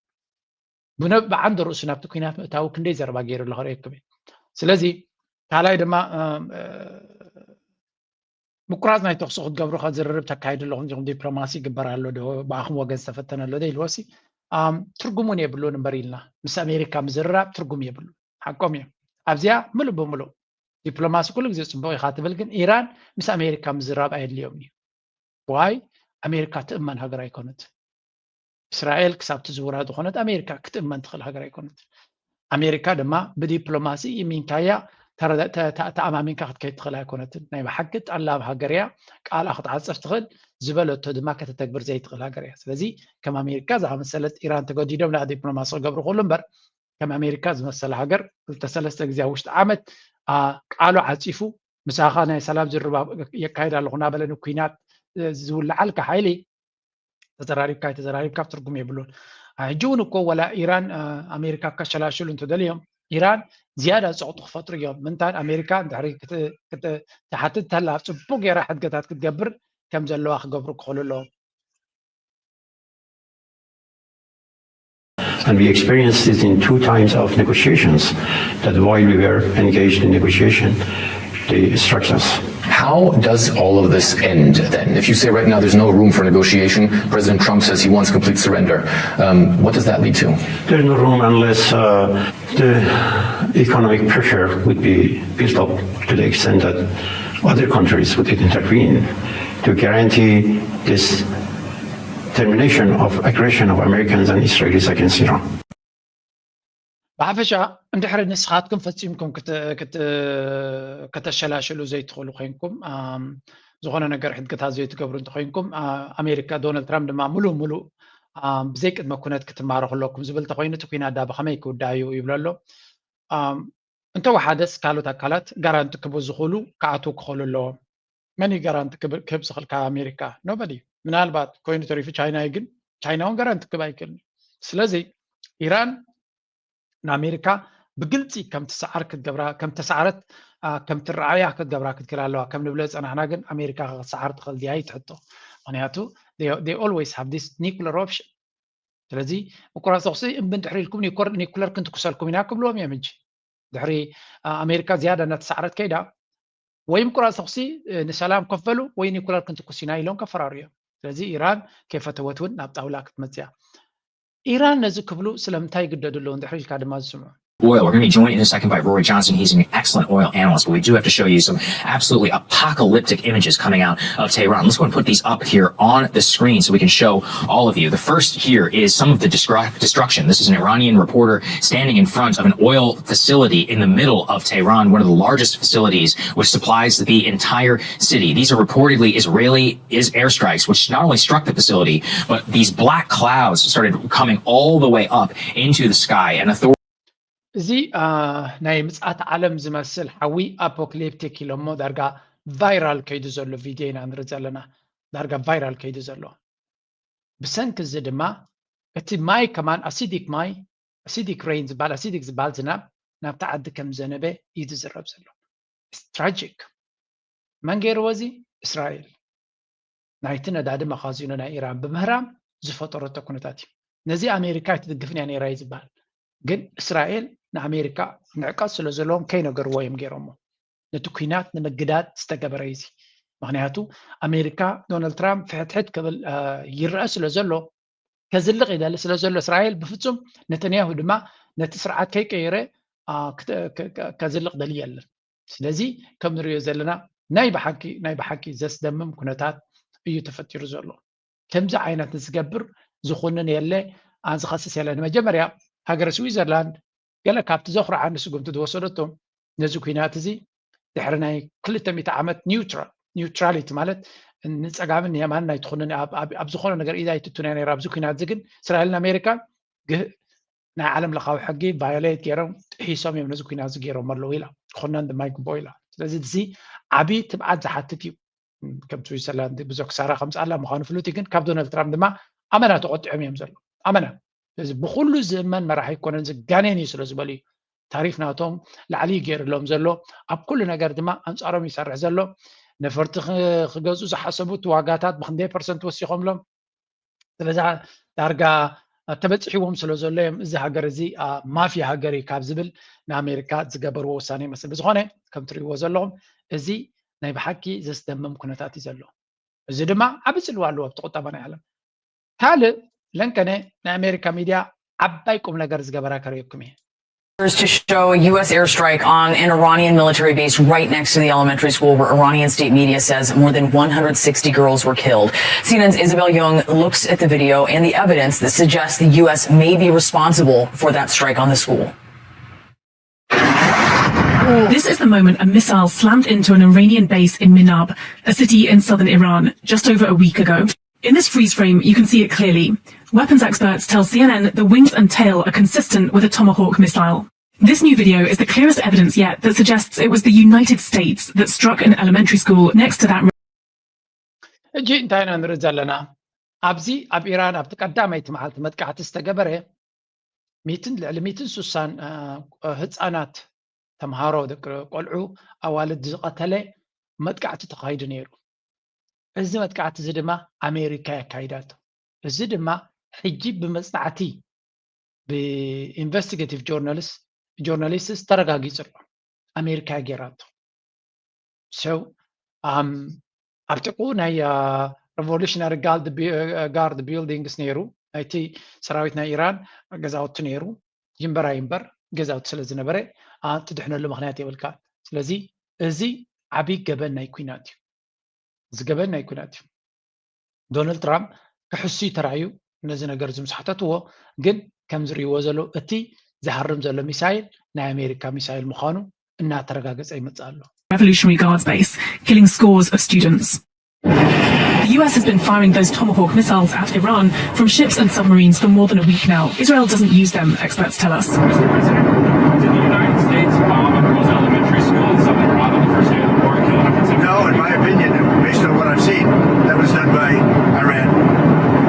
ብዓንደ ርእሱ ናብቲ ኩናት ምእታዊ ክንደይ ዘረባ ገይሩ ኣሎ ክርእየኩም እየ። ስለዚ ካልኣይ ድማ ምቁራፅ ናይ ተኽሲ ክትገብሩ ከዝርርብ ተካይዱ ኣለኹም ዲኹም ዲፕሎማሲ ይግበር ኣሎ ዶ ብኣኹም ወገን ዝተፈተነ ኣሎ ዶ ኢልዎሲ ትርጉም እውን የብሉን እምበር ኢልና ምስ ኣሜሪካ ምዝርራብ ትርጉም የብሉ። ሓቆም እዮም። ኣብዚኣ ምሉእ ብምሉእ ዲፕሎማሲ ኩሉ ግዜ ፅቡቅ ኢካ ትብል ግን ኢራን ምስ ኣሜሪካ ምዝራብ ኣየድልዮም እዩ። ዋይ ኣሜሪካ ትእመን ሃገር ኣይኮነት። እስራኤል ክሳብ ትዝውራ ዝኾነት ኣሜሪካ ክትእመን ትኽእል ሃገር ኣይኮነትን። ኣሜሪካ ድማ ብዲፕሎማሲ ኢሚንካያ ተኣማሚንካ ክትከይድ ትኽእል ኣይኮነትን። ናይ ብሓቂ ጠላብ ሃገር እያ። ቃልኣ ክትዓፅፍ ትኽእል ዝበለቶ ድማ ከተተግብር ዘይትኽእል ሃገር እያ። ስለዚ ከም ኣሜሪካ ዝኣመሰለት ኢራን ተገዲዶም ዳ ዲፕሎማሲ ክገብሩ ክእሉ እምበር ከም ኣሜሪካ ዝመሰለ ሃገር ክልተ ሰለስተ ግዜ ኣብ ውሽጢ ዓመት ቃሉ ዓፂፉ ምሳኻ ናይ ሰላም ዝርባ የካይድ ኣለኹ እናበለ ንኩናት ዝውልዓልካ ሓይሊ ተዘራሪብካ ኣይተዘራሪብካ ትርጉም የብሉን። ሕጂ እውን እኮ ወላ ኢራን ኣሜሪካ ከሸላሽሉ እንተደልዮም ኢራን ዝያዳ ፀቕጡ ክፈጥሩ እዮም። ምንታን ኣሜሪካ እንድሕሪ ትሓትት ተላ ፅቡቅ ገይራ ሕድገታት ክትገብር ከም ዘለዋ ክገብሩ ክኽእሉ ኣለዎም። And we experienced this in two times of negotiations, that while we were engaged in negotiation, they struck us. How does all of this end then? If you say right now there's no room for negotiation, President Trump says he wants complete surrender. Um, what does that lead to? There's no room unless uh, the economic pressure would be built up to the extent that other countries would intervene to guarantee this termination of aggression of Americans and Israelis against Iran. ብሓፈሻ እንድሕሪ ንስኻትኩም ፈፂምኩም ከተሸላሽሉ ዘይትኽእሉ ኮይንኩም ዝኾነ ነገር ሕድገታት ዘይትገብሩ እንተኮይንኩም ኣሜሪካ ዶናልድ ትራምፕ ድማ ሙሉእ ሙሉእ ብዘይቅድመ ኩነት ክትማረኹ ኣለኩም ዝብል እንተኮይኑ እቲ ኩናት ዳ ብኸመይ ክውዳእ እዩ ይብሎ ኣሎ። እንተወሓደስ ካልኦት ኣካላት ጋራንቲ ክቡ ዝኽእሉ ክኣትዉ ክኽእሉ ኣለዎም። መን እዩ ጋራንቲ ክህብ ዝኽእል ካብ ኣሜሪካ? ኖበዲ። ምናልባት ኮይኑ ተሪፉ ቻይና እዩ፣ ግን ቻይና እውን ጋራንቲ ክህብ ኣይክእልን እዩ። ስለዚ ኢራን ንኣሜሪካ ብግልፂ ከም ትሰዓር ክትገብራ ከም ተሰዓረት ከም ትረኣያ ክትገብራ ክትክእል ኣለዋ። ከም ንብለ ዝፀናሕና ግን ኣሜሪካ ክትሰዓር ትኽእል ድያ እዩ ትሕቶ። ምክንያቱ they always have this nuclear option። ስለዚ ምቁራፅ ተኩሲ እምቢ እንድሕር ኢልኩም ኒኩለር ክንትኩሰልኩም ኢና ክብልዎም እዮም። ሕጂ ድሕሪ ኣሜሪካ ዝያዳ እናተሰዓረት ከይዳ ወይ ምቁራፅ ተኩሲ ንሰላም ኮፍ በሉ ወይ ኒኩለር ክንትኩስ ኢና ኢሎም ከፈራሩ እዮም። ስለዚ ኢራን ከይፈተወት እውን ናብ ጣውላ ክትመፅያ። ኢራን ነዚ ክብሉ ስለምንታይ ይግደዱ ኣለዉ እንድሕር ኢልካ ድማ ዝስምዑ oil. We're going to be joined in a second by Rory Johnson. He's an excellent oil analyst, but we do have to show you some absolutely apocalyptic images coming out of Tehran. Let's go and put these up here on the screen so we can show all of you. The first here is some of the destruction. This is an Iranian reporter standing in front of an oil facility in the middle of Tehran, one of the largest facilities which supplies the entire city. These are reportedly Israeli airstrikes, which not only struck the facility, but these black clouds started coming all the way up into the sky. And authorities እዚ ናይ ምፅኣት ዓለም ዝመስል ሓዊ ኣፖክሊፕቲክ ኢሎሞ ዳርጋ ቫይራል ከይዱ ዘሎ ቪድዮ ኢና ንርኢ ዘለና። ዳርጋ ቫይራል ከይዱ ዘሎ። ብሰንኪ እዚ ድማ እቲ ማይ ከማን ኣሲዲክ ማይ ኣሲዲክ ሬን ዝበሃል ኣሲዲክ ዝበሃል ዝናብ ናብቲ ዓዲ ከም ዘነበ እዩ ዝዝረብ ዘሎ። ትራጂክ። መን ገይርዎ እዚ? እስራኤል ናይቲ ነዳዲ መኻዚኖ ናይ ኢራን ብምህራም ዝፈጠረቶ ኩነታት እዩ። ነዚ ኣሜሪካ ኣይትድግፍን እያ ነይራ እዩ ዝበሃል። ግን እስራኤል ንኣሜሪካ ንዕቀት ስለ ዘለዎም ከይነገርዎ እዮም ገይሮሞ። ነቲ ኩናት ንምግዳድ ዝተገበረ እዩ እዚ። ምክንያቱ ኣሜሪካ ዶናልድ ትራምፕ ፍሕትሕት ክብል ይረአ ስለ ዘሎ ከዝልቕ ይደሊ ስለ ዘሎ እስራኤል ብፍጹም ነተንያሁ ድማ ነቲ ስርዓት ከይቀየረ ከዝልቕ ደሊ የለን። ስለዚ ከም ንሪኦ ዘለና ናይ ብሓቂ ናይ ብሓቂ ዘስደምም ኩነታት እዩ ተፈጢሩ ዘሎ። ከምዚ ዓይነት ዝገብር ዝኹንን የለ ዝኸስስ የለ። ንመጀመርያ ሃገረ ስዊዘርላንድ ገለ ካብቲ ዘኹርዓኒ ስጉምቲ ዝወሰደቶም ነዚ ኩናት እዚ ድሕሪ ናይ ክልተ ሚእቲ ዓመት ኒውትራል ኒውትራሊቲ ማለት ንፀጋምን ንየማን ናይ ትኹንን ኣብ ዝኾነ ነገር ኢዳ ኣይትቱን እያ ነይራ። ኣብዚ ኩናት እዚ ግን እስራኤልን ኣሜሪካን ናይ ዓለም ለኻዊ ሕጊ ቫዮሌት ገይሮም ጥሒሶም እዮም ነዚ ኩናት እዚ ገይሮም ኣለዉ ኢላ። ክኹነን ድማ ይግብኦ ኢላ። ስለዚ እዚ ዓብዪ ትብዓት ዝሓትት እዩ። ከም ስዊዘርላንድ ብዙሕ ክሳራ ከምፅኣላ ምዃኑ ፍሉጥ እዩ። ግን ካብ ዶናልድ ትራምፕ ድማ ኣመና ተቆጢዖም እዮም ዘለዉ። ኣመና እዚ ብኩሉ ዝእመን መራሒ ኣይኮነን፣ ዝጋኔን እዩ ስለ ዝበሉ እዩ። ታሪፍ ናቶም ላዕሊ እዩ ገይርሎም ዘሎ። ኣብ ኩሉ ነገር ድማ ኣንፃሮም ይሰርሕ ዘሎ። ነፈርቲ ክገዝኡ ዝሓሰቡ እቲ ዋጋታት ብክንደይ ፐርሰንት ወሲኾምሎም። ስለዚ ዳርጋ ተበፂሕዎም ስለ ዘሎ እዮም እዚ ሃገር እዚ ማፍያ ሃገር እዩ ካብ ዝብል ንኣሜሪካ ዝገበርዎ ውሳኔ ይመስል። ብዝኾነ ከም ትርእይዎ ዘለኹም እዚ ናይ ብሓቂ ዘስደምም ኩነታት እዩ ዘሎ። እዚ ድማ ዓቢ ጽልዋ ኣለዎ ኣብቲ ቁጠባ ናይ ዓለም። ካልእ ለንቀነ ናይ ኣሜሪካ ሚድያ ዓባይ ቁም ነገር ዝገበራ ከርእየኩም እየ። To show a U S airstrike on an Iranian military base right next to the elementary school where Iranian state media says more than one hundred sixty girls were killed. C N N's Isabel Young looks at the video and the evidence that suggests the U S may be responsible for that strike on the school. This is the moment a missile slammed into an Iranian base in Minab, a city in southern Iran, just over a week ago. In this freeze frame, you can see it clearly. Weapons experts tell C N N the wings and tail are consistent with a Tomahawk missile. This new video is the clearest evidence yet that suggests it was the United States that struck an elementary school next to that. ሕጂ እንታይ ኢና ንርኢ ዘለና? ኣብዚ ኣብ ኢራን ኣብቲ ቀዳመይቲ መዓልቲ መጥቃዕቲ ዝተገበረ ሚትን ልዕሊ ሚትን ሱሳን ህፃናት ተምሃሮ ደቂ ቆልዑ ኣዋልድ ዝቐተለ መጥቃዕቲ ተኻይዱ ነይሩ። እዚ መጥቃዕቲ እዚ ድማ ኣሜሪካ የካይዳቶ። እዚ ድማ ሕጂ ብመፅናዕቲ ብኢንቨስቲጌቲቭ ጆርናሊስትስ ተረጋጊፁ ኣሎ። ኣሜሪካ ጌራቶ። So ኣብ ጥቁ ናይ ሬቮሉሽነሪ ጋርድ ቢልዲንግስ ነይሩ፣ ናይቲ ሰራዊት ናይ ኢራን ገዛውቲ ነይሩ። ይንበራ ይንበር ገዛውቲ ስለ ዝነበረ ትድሕነሉ ምክንያት የብልካ። ስለዚ እዚ ዓብይ ገበን ናይ ኩናት እዩ። እዚ ገበን ናይ ኩናት እዩ። ዶናልድ ትራምፕ ክሕሱ ተራእዩ ነዚ ነገር እዚ ምስ ሓተትዎ ግን ከም ዝርእይዎ ዘለዉ እቲ ዝሃርም ዘሎ ሚሳይል ናይ ኣሜሪካ ሚሳይል ምዃኑ እናተረጋገፀ ይመፅእ ኣሎ። Revolutionary Guards base, killing scores of students. The U S has been firing those Tomahawk missiles at Iran from ships and submarines for more than a week now. Israel doesn't use them, experts tell us. Mister President, did the United States bomb a girls' elementary school in southern Iran on the first day of the war, killing up to No, in my opinion, based on what I've seen, that was done by Iran.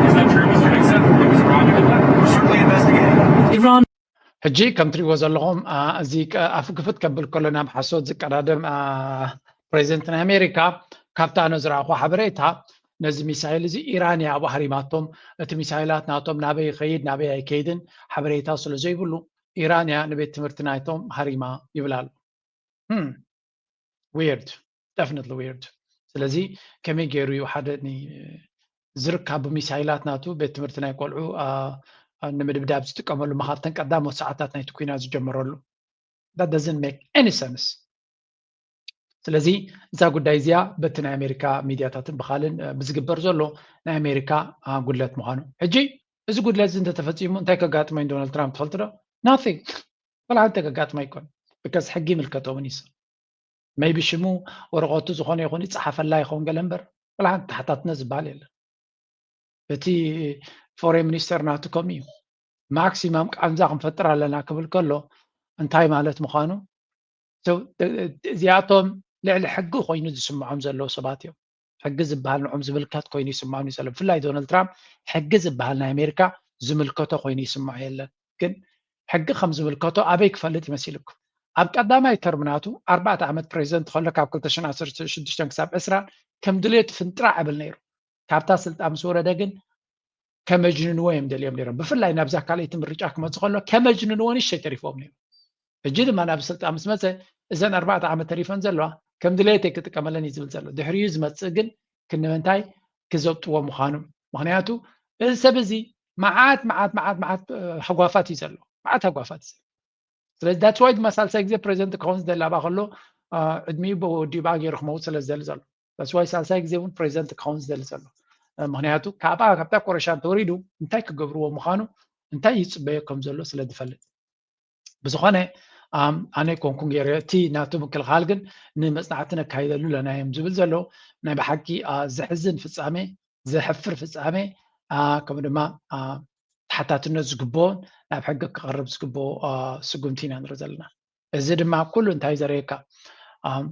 Is that true, Mister Nixon? It was Iran who did that? We're certainly investigating. Iran ሕጂ ከም ትሪእዎ ዘለኹም እዚ ኣፍ ክፍት ከብል ከሎ ናብ ሓሶት ዝቀዳደም ፕሬዚደንት ናይ ኣሜሪካ ካብታ ኣነ ዝረኣኹ ሓበሬታ ነዚ ሚሳይል እዚ ኢራን እያ ኣብኡ ሃሪማቶም። እቲ ሚሳይላት ናቶም ናበይ ይኸይድ ናበይ ኣይከይድን ሓበሬታ ስለ ዘይብሉ ኢራን እያ ንቤት ትምህርቲ ናይቶም ሃሪማ ይብል ኣሎ። Weird, definitely weird። ስለዚ ከመይ ገይሩ እዩ ሓደ ዝርካቡ ሚሳይላት ናቱ ቤት ትምህርቲ ናይ ቆልዑ ንምድብዳብ ዝጥቀመሉ ምኻብተን ቀዳሞት ሰዓታት ናይቲ ኩናት ዝጀመረሉ? That doesn't make any sense። ስለዚ እዛ ጉዳይ እዚኣ በቲ ናይ ኣሜሪካ ሚድያታትን ብካልን ብዝግበር ዘሎ ናይ ኣሜሪካ ጉድለት ምዃኑ ሕጂ እዚ ጉድለት እዚ እንተተፈፂሙ እንታይ ከጋጥሞ እዩ ዶናልድ ትራምፕ ትፈልጡ ዶ? Nothing። ወላ ሓንቲ ከጋጥሞ ኣይኮን። Because ሕጊ ይምልከቶ እውን ይስብ maybe ሽሙ ወረቐቱ ዝኾነ ይኹን ይፀሓፈላ ይኸውን ገለ እምበር ወላ ሓንቲ ተሓታትነት ዝበሃል የለን። እቲ ፎሬን ሚኒስተር ናቱ ከምኡ እዩ። ማክሲማም ቃንዛ ክንፈጥር ኣለና ክብል ከሎ እንታይ ማለት ምዃኑ እዚኣቶም ልዕሊ ሕጊ ኮይኑ ዝስምዖም ዘለዉ ሰባት እዮም። ሕጊ ዝበሃል ንዖም ዝምልከት ኮይኑ ይስምዖም እዩ ዘሎ። ብፍላይ ዶናልድ ትራምፕ ሕጊ ዝበሃል ናይ ኣሜሪካ ዝምልከቶ ኮይኑ ይስምዖ የለን። ግን ሕጊ ከም ዝምልከቶ ኣበይ ክፈልጥ ይመሲልኩም? ኣብ ቀዳማይ ተርም ናቱ ኣርባዕተ ዓመት ፕሬዚደንት ከሎ ካብ ክልተ ሽሕን ዓሰርተ ሽዱሽተን ክሳብ ዕስራ ከም ድሌቱ ፍንጥራዕ ይብል ነይሩ። ካብታ ስልጣን ምስ ወረደ ግን ከመጅንንዎ እዮም ደልዮም ነይሮም። ብፍላይ ናብዛ ካልኣይቲ ምርጫ ክመፅእ ከሎ ከመጅንንዎ ንእሽተይ ተሪፎም ነይሩ። ሕጂ ድማ ናብ ስልጣን ምስ መፀ እዘን ኣርባዕተ ዓመት ተሪፈን ዘለዋ ከም ድሌተይ ክጥቀመለን እዩ ዝብል ዘሎ። ድሕሪኡ ዝመፅእ ግን ክንምንታይ ክዘብጥዎ ምዃኑ ምክንያቱ እዚ ሰብ እዚ መዓት መዓት መዓት መዓት ሃጓፋት እዩ ዘሎ። መዓት ሃጓፋት እዩ ዘሎ። ስለዚ that's why ድማ ሳልሳይ ግዜ ፕሬዚደንት ክኸውን ዝደሊ ኣብኣ ከሎ ዕድሚኡ ብወዲኡ ብኣ ገይሩ ክመውት ስለ ዝደሊ ዘሎ that's why ሳልሳይ ግዜ እውን ፕሬዚደንት ክኸውን ዝደሊ ዘሎ። ምክንያቱ ካብኣ ካብታ ቆረሻ እንተወሪዱ እንታይ ክገብርዎ ምዃኑ እንታይ ይፅበዮ ከም ዘሎ ስለ ዝፈልጥ። ብዝኾነ ኣነ ኮንኩን ገይረ እቲ ናቱ ምክልኻል ግን ንመፅናዕቲ ነካይደሉ ኣለና እዮም ዝብል ዘሎ ናይ ብሓቂ ዘሕዝን ፍፃሜ ዘሕፍር ፍፃሜ ከምኡ ድማ ተሓታትነት ዝግብኦን ናብ ሕጊ ክቐርብ ዝግብኦ ስጉምቲ ኢና ንርኢ ዘለና። እዚ ድማ ኩሉ እንታይ ዘርእየካ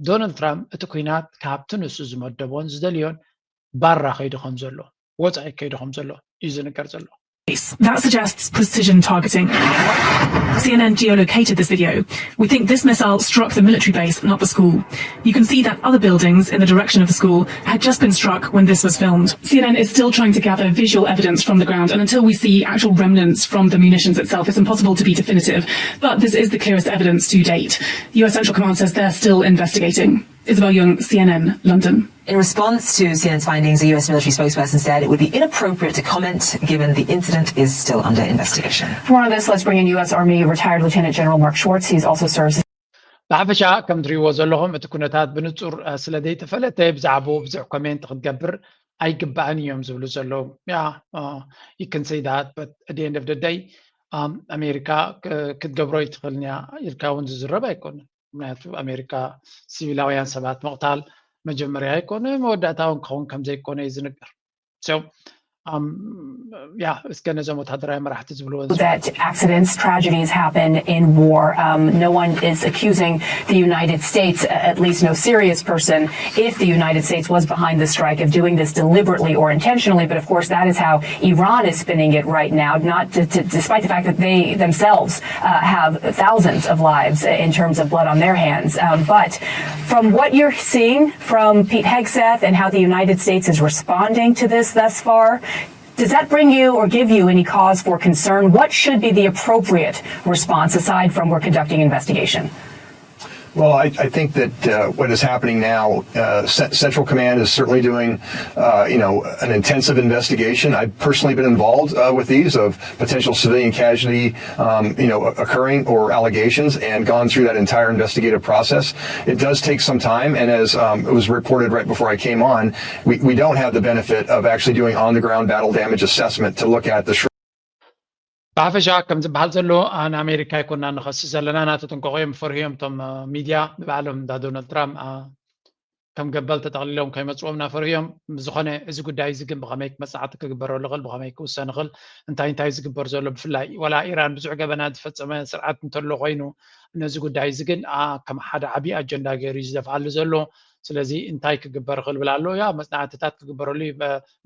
ዶናልድ ትራምፕ እቲ ኩናት ካብቲ ንሱ ዝመደቦን ዝደልዮን ባራ ከይዱ ከም ዘሎ፣ ወፃኢ ከይዱ ከም ዘሎ እዩ ዝንገር ዘሎ። That suggests precision targeting. C N N geolocated this video. We think this missile struck the military base, not the school. You can see that other buildings in the direction of the school had just been struck when this was filmed. C N N is still trying to gather visual evidence from the ground, and until we see actual remnants from the munitions itself, it's impossible to be definitive. But this is the clearest evidence to date. The U S Central Command says they're still investigating. Isabel Young, C N N, London. In response to C N N's findings, a U S military spokesperson said it would be inappropriate to comment given the incident is still under investigation. For more on this, let's bring in U S Army retired Lieutenant General Mark Schwartz. He's also served ብሓፈሻ ከም ትሪእዎ ዘለኹም እቲ ኩነታት ብንጹር ስለ ዘይተፈለጠ ብዛዕባኡ ብዙሕ ኮሜንት ክትገብር ኣይግባእን እዮም ዝብሉ ዘለዉ። Yeah, you can say that, but at the end of the day ኣሜሪካ ክትገብሮ ይትኽእልን እያ ኢልካ እውን ዝዝረብ ኣይኮነን። ምክንያቱ ኣሜሪካ ሲቪላውያን ሰባት ምቕታል መጀመርያ ኣይኮነ፣ መወዳእታ እውን ክኸውን ከም ዘይኮነ እዩ ዝንገር። So yeah, እስከ ነዞም ወታደራዊ መራሕቲ ዝብልዎ that accidents, tragedies happen in war. Um, no one is accusing the United States, at least no serious person, if the United States was behind the strike, of doing this deliberately or intentionally. But of course, that is how Iran is spinning it right now, not to, to, despite the fact that they themselves uh, have thousands of lives in terms of blood on their hands. Um, but from what you're seeing from Pete Hegseth and how the United States is responding to this thus far, does that bring you or give you any cause for concern? What should be the appropriate response aside from we're conducting investigation? Well, I, I think that uh, what is happening now, uh, C- Central Command is certainly doing, uh, you know, an intensive investigation. I've personally been involved uh, with these of potential civilian casualty, um, you know, occurring or allegations, and gone through that entire investigative process. It does take some time, and as um, it was reported right before I came on, we, we don't have the benefit of actually doing on-the-ground battle damage assessment to look at the ብሓፈሻ ከም ዝበሃል ዘሎ ንኣሜሪካ ኣይኮና ንኸሲ ዘለና። ናተጥንቀቑ እዮም፣ ፈርህዮም እቶም ሚድያ ንባዕሎም እንዳ ዶናልድ ትራምፕ ከም ገበል ተጠቕሊሎም ከይመፅዎም እናፈርህዮም። ብዝኾነ እዚ ጉዳይ እዚ ግን ብኸመይ መፅናዕቲ ክግበረሉ ይኽእል፣ ብኸመይ ክውሰን ይኽእል፣ እንታይ እንታይ ዝግበር ዘሎ፣ ብፍላይ ዋላ ኢራን ብዙሕ ገበናት ዝፈፀመ ስርዓት እንተሎ ኮይኑ፣ ነዚ ጉዳይ እዚ ግን ከም ሓደ ዓብዪ ኣጀንዳ ገይሩ እዩ ዝደፍኣሉ ዘሎ። ስለዚ እንታይ ክግበር ይኽእል ብል ኣሎ። ያ መፅናዕትታት ክግበረሉ እዩ፣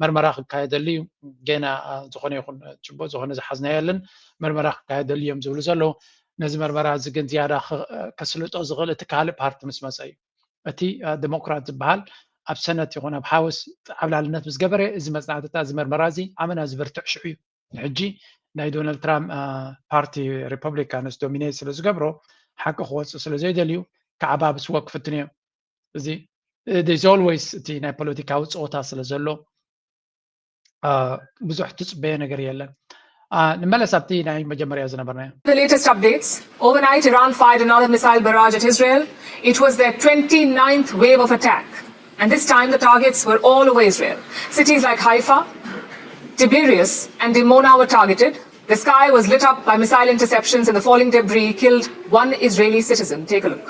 መርመራ ክካየደሉ እዩ። ገና ዝኾነ ይኹን ጭቡጥ ዝኾነ ዝሓዝናዮ የለን። መርመራ ክካየደሉ እዮም ዝብሉ ዘለዉ። ነዚ መርመራ እዚ ግን ዝያዳ ከስልጦ ዝኽእል እቲ ካልእ ፓርቲ ምስ መፀ እዩ። እቲ ዲሞክራት ዝበሃል ኣብ ሰነት ይኹን ኣብ ሃውስ ዓብላልነት ምስ ገበረ፣ እዚ መፅናዕትታት፣ እዚ መርመራ እዚ ኣመና ዝብርትዕ ሽዑ እዩ። ንሕጂ ናይ ዶናልድ ትራምፕ ፓርቲ ሪፐብሊካንስ ዶሚኔት ስለ ዝገብሮ፣ ሓቂ ክወፅእ ስለ ዘይደልዩ ክዓባብስዎ ክፍትኑ እዮም። እዚ there's always እቲ ናይ ፖለቲካዊ ፀወታ ስለ ዘሎ ብዙሕ ትፅበዮ ነገር የለን። ንመለስ ኣብቲ ናይ መጀመርያ ዝነበርናዮ። The latest updates. Overnight, Iran fired another missile barrage at Israel. It was their twenty-ninth wave of attack. And this time, the targets were all over Israel. Cities like Haifa, Tiberias, and Dimona were targeted. The sky was lit up by missile interceptions, and the falling debris killed one Israeli citizen. Take a look.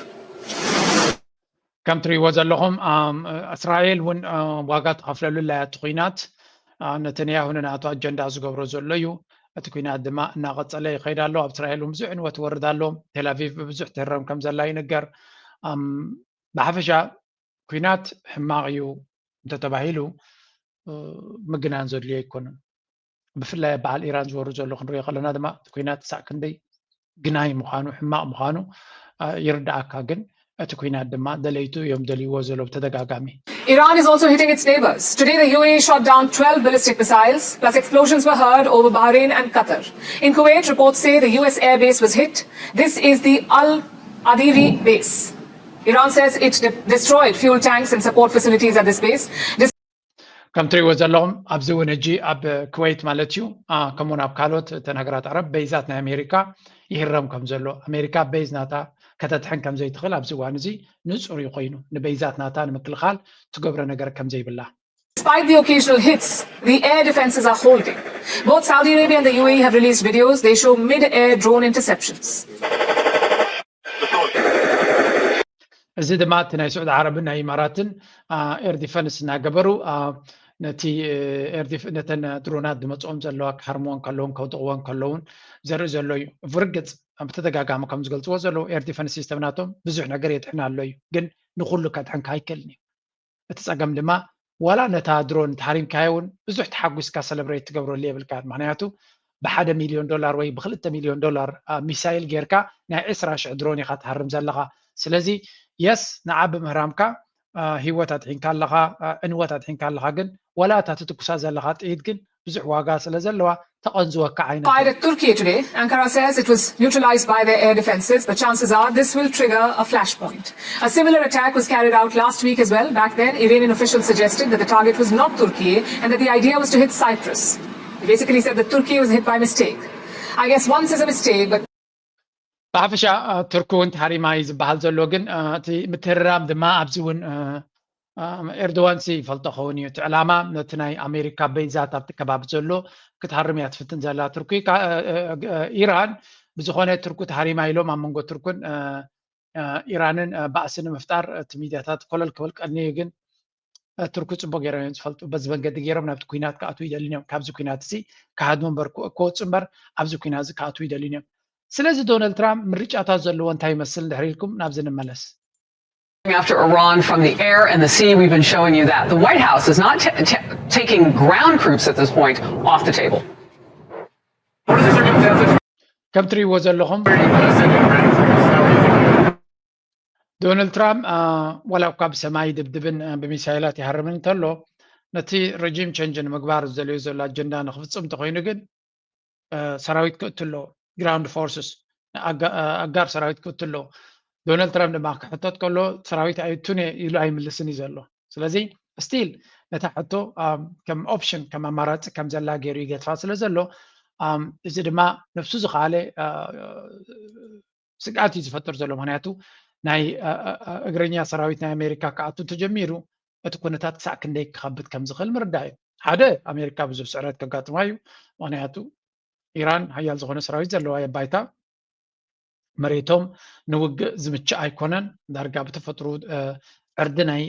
ከም ትሪእዎ ዘለኹም እስራኤል እውን ዋጋ ትኸፍለሉ ኣላ እቲ ኩናት። ነተንያሁ ንናቱ ኣጀንዳ ዝገብሮ ዘሎ እዩ። እቲ ኩናት ድማ እናቐፀለ ይኸይድ ኣሎ። ኣብ እስራኤል እውን ብዙሕ ዕንወት ይወርድ ኣሎ። ቴላቪቭ ብብዙሕ ትህረም ከም ዘላ ይንገር። ብሓፈሻ ኩናት ሕማቕ እዩ እንተተባሂሉ ምግናን ዘድልዮ ኣይኮነን። ብፍላይ ኣብ በዓል ኢራን ዝወርድ ዘሎ ክንሪኦ ከለና ድማ እቲ ኩናት ክሳዕ ክንደይ ግናይ ምዃኑ፣ ሕማቕ ምዃኑ ይርድኣካ። ግን እቲ ኩናት ድማ ደለይቱ እዮም ደልይዎ ዘለዉ ብተደጋጋሚ። Iran is also hitting its neighbors. Today, the U A E shot down twelve ballistic missiles, plus explosions were heard over Bahrain and Qatar. In Kuwait, reports say the U S airbase was hit. This is the Al Adiri base. Iran says it de- destroyed fuel tanks and support facilities at this base. This ከም ትሪእዎ ዘለኹም ኣብዚ እውን ሕጂ ኣብ ኩዌት ማለት እዩ፣ ከምኡውን ኣብ ካልኦት እተን ሃገራት ዓረብ በይዛት ናይ ኣሜሪካ ይህረም ከም ዘሎ፣ ኣሜሪካ በይዝ ናታ ከተድሕን ከም ዘይትኽእል ኣብዚ እዋን እዚ ንጹር እዩ ኮይኑ፣ ንበይዛት ናታ ንምክልኻል ትገብሮ ነገር ከም ዘይብላ። Despite the occasional hits, the air defenses are holding. Both Saudi Arabia and the U A E have released videos. They show mid-air drone interceptions. እዚ ድማ እቲ ናይ ስዑዲ ዓረብን ናይ ኢማራትን ኤር ዲፈንስ እናገበሩ ነቲ ነተን ድሮናት ዝመፅኦም ዘለዋ ክሃርምዎን ከለውን ከውድቕዎን ከለውን ዘርኢ ዘሎ እዩ። ብርግፅ ብተደጋጋሚ ከም ዝገልፅዎ ዘለዉ ኤር ዲፈንስ ሲስተም ናቶም ብዙሕ ነገር የድሕን ኣሎ እዩ፣ ግን ንኹሉ ከድሕንካ ኣይክእልን እዩ። እቲ ጸገም ድማ ዋላ ነታ ድሮን ተሃሪምካዮ እውን ብዙሕ ተሓጒስካ ሰለብሬት ትገብረሉ የብልካ። ምክንያቱ ብሓደ ሚልዮን ዶላር ወይ ብክልተ ሚልዮን ዶላር ሚሳይል ጌርካ ናይ ዕስራ ሽሕ ድሮን ኢኻ ትሃርም ዘለኻ። ስለዚ የስ ንዓ ብምህራምካ ህይወት ኣድሒንካ ኣለኻ፣ ዕንወት ኣድሒንካ ኣለኻ። ግን ዋላ እታ ትትኩሳ ዘለኻ ጥይት ግን ብዙሕ ዋጋ ስለ ዘለዋ ተቐንዝወካ ዓይነት Fired at Turkey today. Ankara says it was neutralized by their air defenses, but chances are this will trigger a flashpoint. A similar attack was carried out last week as well. Back then, Iranian officials suggested that the target was not Turkey and that the idea was to hit Cyprus. They basically said that Turkey was hit by mistake. I guess once is a mistake, but ብሓፈሻ ቱርኪ እውን ተሃሪማ እዩ ዝበሃል ዘሎ። ግን እቲ ምትህርራም ድማ ኣብዚ እውን ኤርዶዋን ሲ ይፈልጦ ኸውን እዩ። እቲ ዕላማ ነቲ ናይ ኣሜሪካ በይዛት ኣብቲ ከባቢ ዘሎ ክትሃርም እያ ትፍትን ዘላ ቱርኪ። ኢራን ብዝኾነ ቱርኪ ተሃሪማ ኢሎም ኣብ መንጎ ቱርክን ኢራንን ባእሲ ንምፍጣር እቲ ሚድያታት ኮለል ክብል ቀንዩ። ግን ቱርኪ ፅቡቅ ገይሮም እዮም ዝፈልጡ። በዚ መንገዲ ገይሮም ናብቲ ኩናት ክኣትዉ ይደልዩን እዮም። ካብዚ ኩናት እዚ ክሃድሙ እምበር ክወፁ እምበር ኣብዚ ኩናት እዚ ክኣትዉ ይደልዩን እዮም። ስለዚ ዶናልድ ትራምፕ ምርጫታት ዘለዎ እንታይ ይመስል እንድሕር ኢልኩም ናብዚ ንመለስ። After Iran from the air and the sea, we've been showing you that. The White House is not t- t- taking ground troops at this point off the table. ከም ትሪእዎ ዘለኹም ዶናልድ ትራምፕ ዋላ እኳ ብሰማይ ድብድብን ብሚሳይላት ይሃርምን እንተሎ ነቲ ረጂም ቸንጅ ንምግባር ዝደልዮ ዘሎ ኣጀንዳ ንክፍፅም እንተኮይኑ ግን ሰራዊት ክእቱ ኣለዎ። ግራውንድ ፎርስስ ኣጋር ሰራዊት ክእቱ ኣለዎ። ዶናልድ ትራምፕ ድማ ክሕተት ከሎ ሰራዊት ኣይእቱን ኢሉ ኣይምልስን እዩ ዘሎ። ስለዚ ስቲል ነታ ሕቶ ከም ኦፕሽን ከም ኣማራፂ ከም ዘላ ገይሩ ይገድፋ ስለ ዘሎ እዚ ድማ ነብሱ ዝኸኣለ ስግኣት እዩ ዝፈጥር ዘሎ። ምክንያቱ ናይ እግረኛ ሰራዊት ናይ ኣሜሪካ ክኣቱ ተጀሚሩ እቲ ኩነታት ክሳዕ ክንደይ ክኸብድ ከም ዝኽእል ምርዳእ እዩ። ሓደ ኣሜሪካ ብዙሕ ስዕረት ከጋጥማ እዩ። ምክንያቱ ኢራን ሓያል ዝኾነ ሰራዊት ዘለዋ የባይታ መሬቶም ንውግእ ዝምችእ ኣይኮነን። ዳርጋ ብተፈጥሮ ዕርዲ ናይ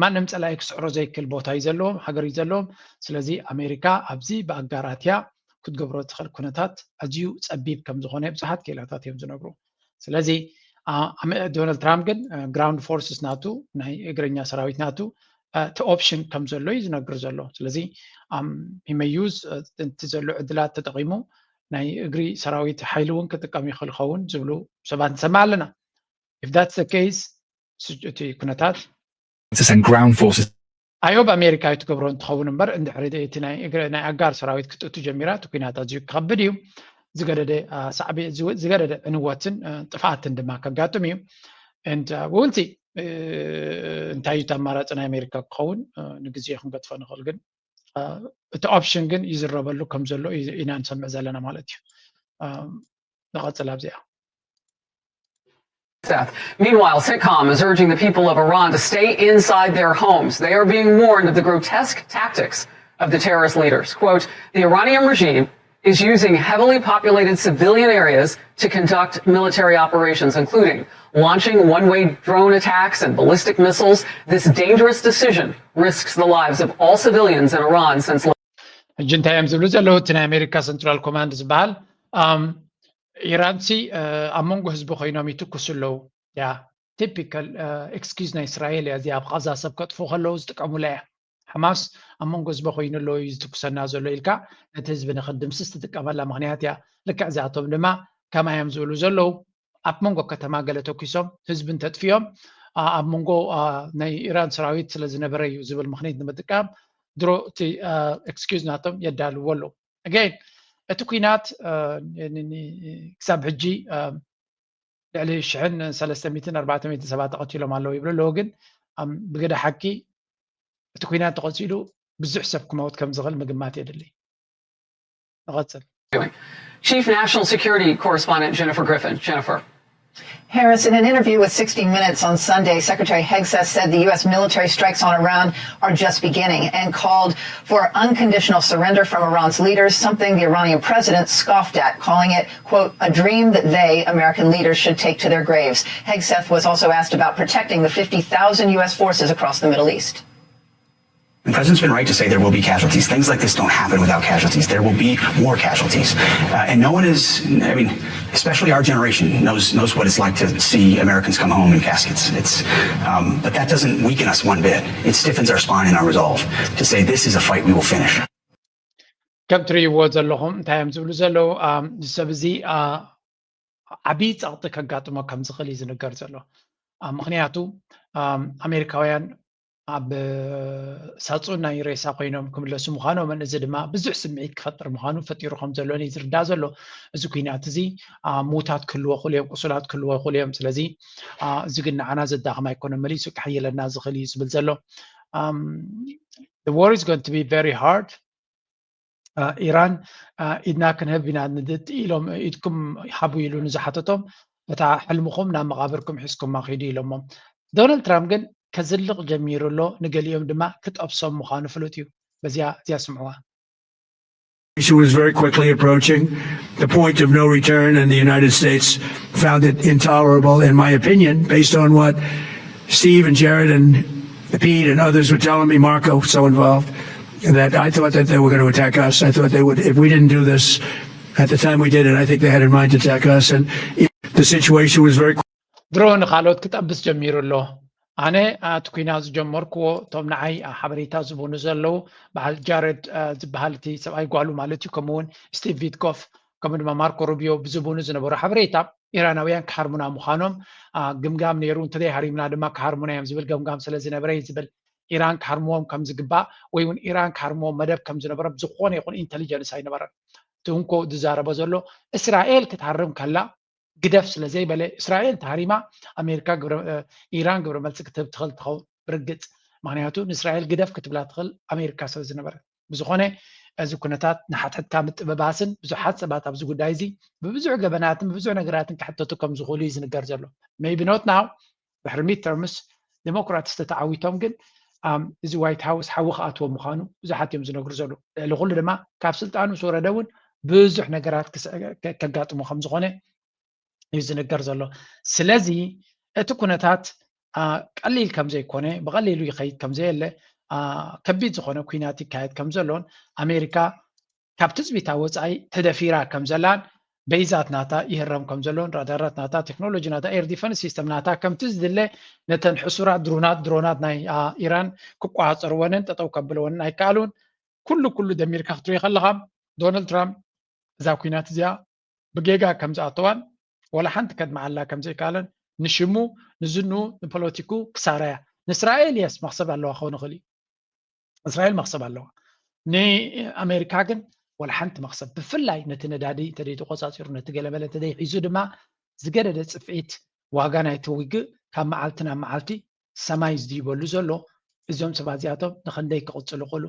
ማንም ፀላኢ ክስዕሮ ዘይክእል ቦታ እዩ ዘለዎም፣ ሃገር እዩ ዘለዎም። ስለዚ ኣሜሪካ ኣብዚ ብኣጋራትያ ክትገብሮ ትኽእል ኩነታት ኣዝዩ ፀቢብ ከም ዝኾነ ብዙሓት ክኢላታት እዮም ዝነግሩ። ስለዚ ዶናልድ ትራምፕ ግን ግራውንድ ፎርስስ ናቱ ናይ እግረኛ ሰራዊት ናቱ እቲ ኦፕሽን ከም ዘሎ እዩ ዝነግር ዘሎ። ስለዚ ሂመዩዝ እቲ ዘሎ ዕድላት ተጠቂሙ ናይ እግሪ ሰራዊት ሓይሊ እውን ክጥቀም ይኽእል ኸውን ዝብሉ ሰባት ንሰምዕ ኣለና። If that's the case እቲ ኩነታት to send ground forces ኣዮብ ኣሜሪካ ትገብሮ እንትኸውን እምበር እንድሕሪ እቲ ናይ ኣጋር ሰራዊት ክትእቱ ጀሚራ እቲ ኩናት ኣዝዩ ክኸብድ እዩ። ዝገደደ ሳዕቤ ዝገደደ ዕንወትን ጥፍኣትን ድማ ከጋጥም እዩ። ብውልቲ እንታይ እዩ ኣማራፂ ናይ ኣሜሪካ ክኸውን ንግዜ ክንገጥፎ ንኽእል፣ ግን እቲ ኦፕሽን ግን ይዝረበሉ ከም ዘሎ ኢና ንሰምዕ ዘለና ማለት እዩ። ንቐፅል ኣብዚኣ። Meanwhile, CENTCOM is urging the people of Iran to stay inside their homes. They are being warned of the grotesque tactics of the terrorist leaders. Quote, the Iranian regime is using heavily populated civilian areas to conduct military operations, including launching one way drone attacks and ballistic missiles. This dangerous decision risks the lives of all civilians in Iran since. ሕጂ እንታይ እዮም ዝብሉ ዘለዉ? እቲ ናይ ኣሜሪካ ሰንትራል ኮማንድ ዝበሃል ኢራንሲ ኣብ መንጎ ህዝቢ ኮይኖም ይትኩሱ ኣለዉ። ያ ቲፒካል ኤክስኪዝ ናይ እስራኤል እያ እዚኣ። ኣብ ቃዛ ሰብ ከጥፉ ከለዉ ዝጥቀሙላ እያ። ሓማስ ኣብ መንጎ ህዝቢ ኮይኑ ኣለዉ እዩ ዝትኩሰና ዘሎ ኢልካ ነቲ ህዝቢ ንክድምስስ ትጥቀመላ ምክንያት እያ። ልክዕ እዚኣቶም ድማ ከማይ እዮም ዝብሉ ዘለዉ። ኣብ መንጎ ከተማ ገለ ተኩሶም ህዝቢ እንተጥፊኦም ኣብ መንጎ ናይ ኢራን ሰራዊት ስለ ዝነበረ እዩ ዝብል ምክንያት ንምጥቃም ድሮ እቲ ኤክስኪዝ ናቶም የዳልዎ ኣለዉ። ኣገይን እቲ ኩናት ክሳብ ሕጂ ልዕሊ ሽሕን ሰለስተ ሚእትን ኣርባዕተ ሚእትን ሰባት ተቐቲሎም ኣለዉ ይብሉ ኣለዉ። ግን ብገደ ሓቂ እቲ ኩናት ተቐፂሉ ብዙሕ ሰብ ክመውት ከም ዝኽእል ምግማት የድሊ። ንቐፅል። Chief National Security Correspondent Jennifer Griffin. Jennifer. Harris, in an interview with sixty Minutes on Sunday, Secretary Hegseth said the U S military strikes on Iran are just beginning and called for unconditional surrender from Iran's leaders, something the Iranian president scoffed at, calling it, quote, a dream that they, American leaders, should take to their graves. Hegseth was also asked about protecting the fifty thousand U S forces across the Middle East. The president's been right to say there will be casualties. Things like this don't happen without casualties. There will be more casualties. Uh, and no one is, I mean, especially our generation knows knows what it's like to see Americans come home in caskets. It's, um, but that doesn't weaken us one bit. It stiffens our spine and our resolve to say this is a fight we will finish. ከም ትርእይዎ ዘለኹም እንታይ እዮም ዝብሉ ዘለዉ? እዚ ሰብ እዚ ዓብዪ ጸቕጢ ከጋጥሞ ከም ዝኽእል እዩ ዝንገር ዘሎ። ምኽንያቱ ኣሜሪካውያን ኣብ ሳጹን ናይ ሬሳ ኮይኖም ክምለሱ ምዃኖምን እዚ ድማ ብዙሕ ስምዒት ክፈጥር ምዃኑ ፈጢሩ ከም ዘሎን እዩ ዝርዳእ ዘሎ። እዚ ኩናት እዚ ምዉታት ክህልዎ ይኽእሉ እዮም፣ ቁሱላት ክህልዎ ይኽእሉ እዮም። ስለዚ እዚ ግን ንዓና ዘዳኽም ኣይኮነን፣ መሊሱ ከሕይለና ዝኽእል እዩ ዝብል ዘሎ። The war is going to be very hard. ኢራን ኢድና ክንህብ ኢና ንድቲ ኢሎም ኢድኩም ሃቡ ኢሉ ንዝሓተቶም እታ ሕልምኹም ናብ መቓብርኩም ሒዝኩማ ኺዱ ኢሎሞም። ዶናልድ ትራምፕ ግን ከዝልቕ ጀሚሩ ኣሎ፣ ንገሊኦም ድማ ክጠብሶም ምዃኑ ፍሉጥ እዩ። በዚያ እዚያ ስምዕዋ። She was very quickly approaching the point of no return, and the United States found it intolerable, in my opinion, based on what Steve and Jared and Pete and others were telling me, Marco, so involved, that I thought that they were going to attack us. I thought they would, if we didn't do this at the time we did it, I think they had in mind to attack us. And the situation was very ድሮ ንኻልኦት ክጠብስ ጀሚሩ ኣሎ። ኣነ እቲ ኩናት ዝጀመርክዎ እቶም ንዓይ ሓበሬታ ዝቡኑ ዘለዉ በዓል ጃረድ ዝበሃል እቲ ሰብኣይ ጓሉ ማለት እዩ፣ ከምኡ እውን ስቲቭ ቪትኮፍ ከምኡ ድማ ማርኮ ሩቢዮ ብዝቡኑ ዝነበሩ ሓበሬታ ኢራናውያን ክሃርሙና ምዃኖም ግምጋም ነይሩ፣ እንተዘይ ሃሪምና ድማ ክሃርሙና እዮም ዝብል ገምጋም ስለ ዝነበረ እዩ ዝብል። ኢራን ክሃርምዎም ከም ዝግባእ ወይ እውን ኢራን ክሃርምዎም መደብ ከም ዝነበሮም ዝኾነ ይኹን ኢንተሊጀንስ ኣይነበረን። እቲ እንኮ ዝዛረቦ ዘሎ እስራኤል ክትሃርም ከላ ግደፍ ስለ ዘይበለ እስራኤል ተሃሪማ ኣሜሪካ ኢራን ግብረ መልሲ ክትህብ ትኽእል ትኸውን ብርግፅ። ምክንያቱ ንእስራኤል ግደፍ ክትብላ ትኽእል ኣሜሪካ ስለ ዝነበረት። ብዝኾነ እዚ ኩነታት ንሓትሕትካ ምጥብባስን ብዙሓት ሰባት ኣብዚ ጉዳይ እዚ ብብዙሕ ገበናትን ብብዙሕ ነገራትን ክሕተቱ ከም ዝኽእሉ እዩ ዝንገር ዘሎ። Maybe not now ድሕሪ ሚድ ተርምስ ዴሞክራትስ ተተዓዊቶም ግን እዚ ዋይት ሃውስ ሓዊ ክኣትዎ ምዃኑ ብዙሓት እዮም ዝነግሩ ዘለዉ። ልዕሊ ኩሉ ድማ ካብ ስልጣኑ ምስ ወረደ እውን ብዙሕ ነገራት ከጋጥሞ ከም ዝኾነ እዩ ዝንገር ዘሎ። ስለዚ እቲ ኩነታት ቀሊል ከም ዘይኮነ፣ ብቐሊሉ ይኸይድ ከም ዘየለ፣ ከቢድ ዝኾነ ኲናት ይካየድ ከም ዘሎን ኣሜሪካ ካብ ትጽቢታ ወጻኢ ተደፊራ ከም ዘላን በይዛት ናታ ይህረም ከም ዘሎን ራዳራት ናታ ቴክኖሎጂ ናታ ኤር ዲፈንስ ሲስተም ናታ ከምቲ ዝድለ ነተን ሕሱራት ድሩናት ድሮናት ናይ ኢራን ክቋጸርወንን ጠጠው ከብልወንን ኣይከኣሉን። ኩሉ ኩሉ ደሚርካ ክትሪኦ ከለኻ ዶናልድ ትራምፕ እዛ ኩናት እዚኣ ብጌጋ ከም ዝኣተዋን ወላ ሓንቲ ከድምዓላ ከም ዘይከኣለን ንሽሙ ንዝኑ ንፖለቲኩ ክሳራ እያ። ንእስራኤል የስ መኽሰብ ኣለዋ ክኸውን ይኽእል እዩ። እስራኤል መኽሰብ ኣለዋ። ንኣሜሪካ ግን ወላ ሓንቲ መኽሰብ፣ ብፍላይ ነቲ ነዳዲ እንተደይ ተቆጻጺሩ ነቲ ገለመለ እንተደይ ሒዙ ድማ ዝገደደ ጽፍዒት ዋጋ ናይቲ ውግእ ካብ መዓልቲ ናብ መዓልቲ ሰማይ ዝድይበሉ ዘሎ እዞም ሰባት እዚኣቶም ንኸንደይ ክቕጽሉ ይኽእሉ?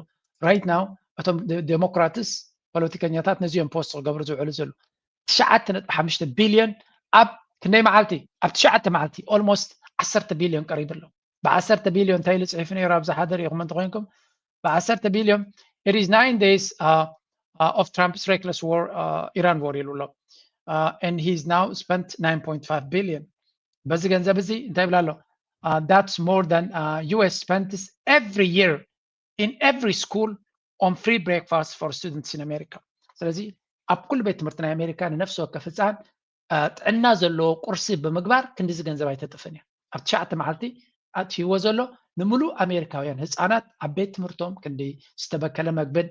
Right now እቶም ዴሞክራትስ ፖለቲከኛታት ነዚኦም ፖስት ክገብሩ ዝውዕሉ ዘሎ ትሽዓተ ነጥቢ ሓሙሽተ ቢልዮን ኣብ ክንደይ መዓልቲ? ኣብ ትሽዓተ መዓልቲ almost ዓሰርተ ቢልዮን ቀሪቡ ኣሎ። ብዓሰርተ ቢልዮን እንታይ ኢሉ ጽሒፉ ነይሩ? ኣብዚ ሓደር ኢኹም እንተኾይንኩም ብዓሰርተ ቢልዮን it is nine days of Trump's reckless war, Iran war ኢሉ ኣሎ። And he's now spent nine point five billion። በዚ ገንዘብ እዚ እንታይ ይብል ኣሎ? That's more than US spends every year in every school on free breakfast for students in America። ስለዚ ኣብ ኩሉ ቤት ትምህርቲ ናይ ኣሜሪካ ንነፍሲ ወከፍ ህፃን ጥዕና ዘለዎ ቁርሲ ብምግባር ክንዲዚ ገንዘብ ኣይተጥፍን እያ። ኣብ ትሽዓተ መዓልቲ ኣትይዎ ዘሎ ንምሉእ ኣሜሪካውያን ህፃናት ኣብ ቤት ትምህርቶም ክንዲ ዝተበከለ መግብን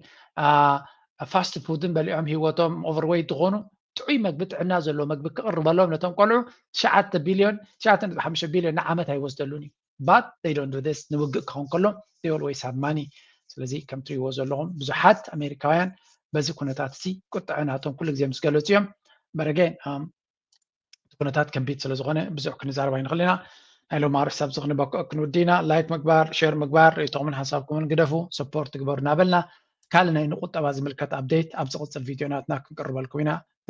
ፋስት ፉድን በሊዖም ህይወቶም ኦቨርወይት ዝኾኑ ጥዑይ መግቢ ጥዕና ዘለዎ መግቢ ክቕርበሎም ነቶም ቆልዑ ትሽዓተ ቢልዮን ትሽዓተ ነጥቢ ሓሙሽተ ቢልዮን ንዓመት ኣይወስደሉን እዩ። But they don't do this ንውግእ ክኸውን ከሎ they always have money። ስለዚ ከም ትሪእዎ ዘለኹም ብዙሓት ኣሜሪካውያን በዚ ኩነታት እዚ ቁጥዐ ናቶም ኩሉ ግዜ ምስ ገለፁ እዮም። በረገን እቲ ኩነታት ከቢድ ስለ ዝኾነ ብዙሕ ክንዛረብ ኣይንኽእል ኢና። ናይ ሎማሪ ክሳብ እዚ ክንበክዖ ክንውዲ ኢና። ላይክ ምግባር፣ ሼር ምግባር፣ ርእይቶኹምን ሓሳብኩምን ግደፉ፣ ሰፖርት ግበሩ እናበልና ካልእ ናይ ንቁጠባ ዝምልከት ኣፕዴት ኣብ ዝቕፅል ቪድዮ ናትና ክንቅርበልኩም ኢና።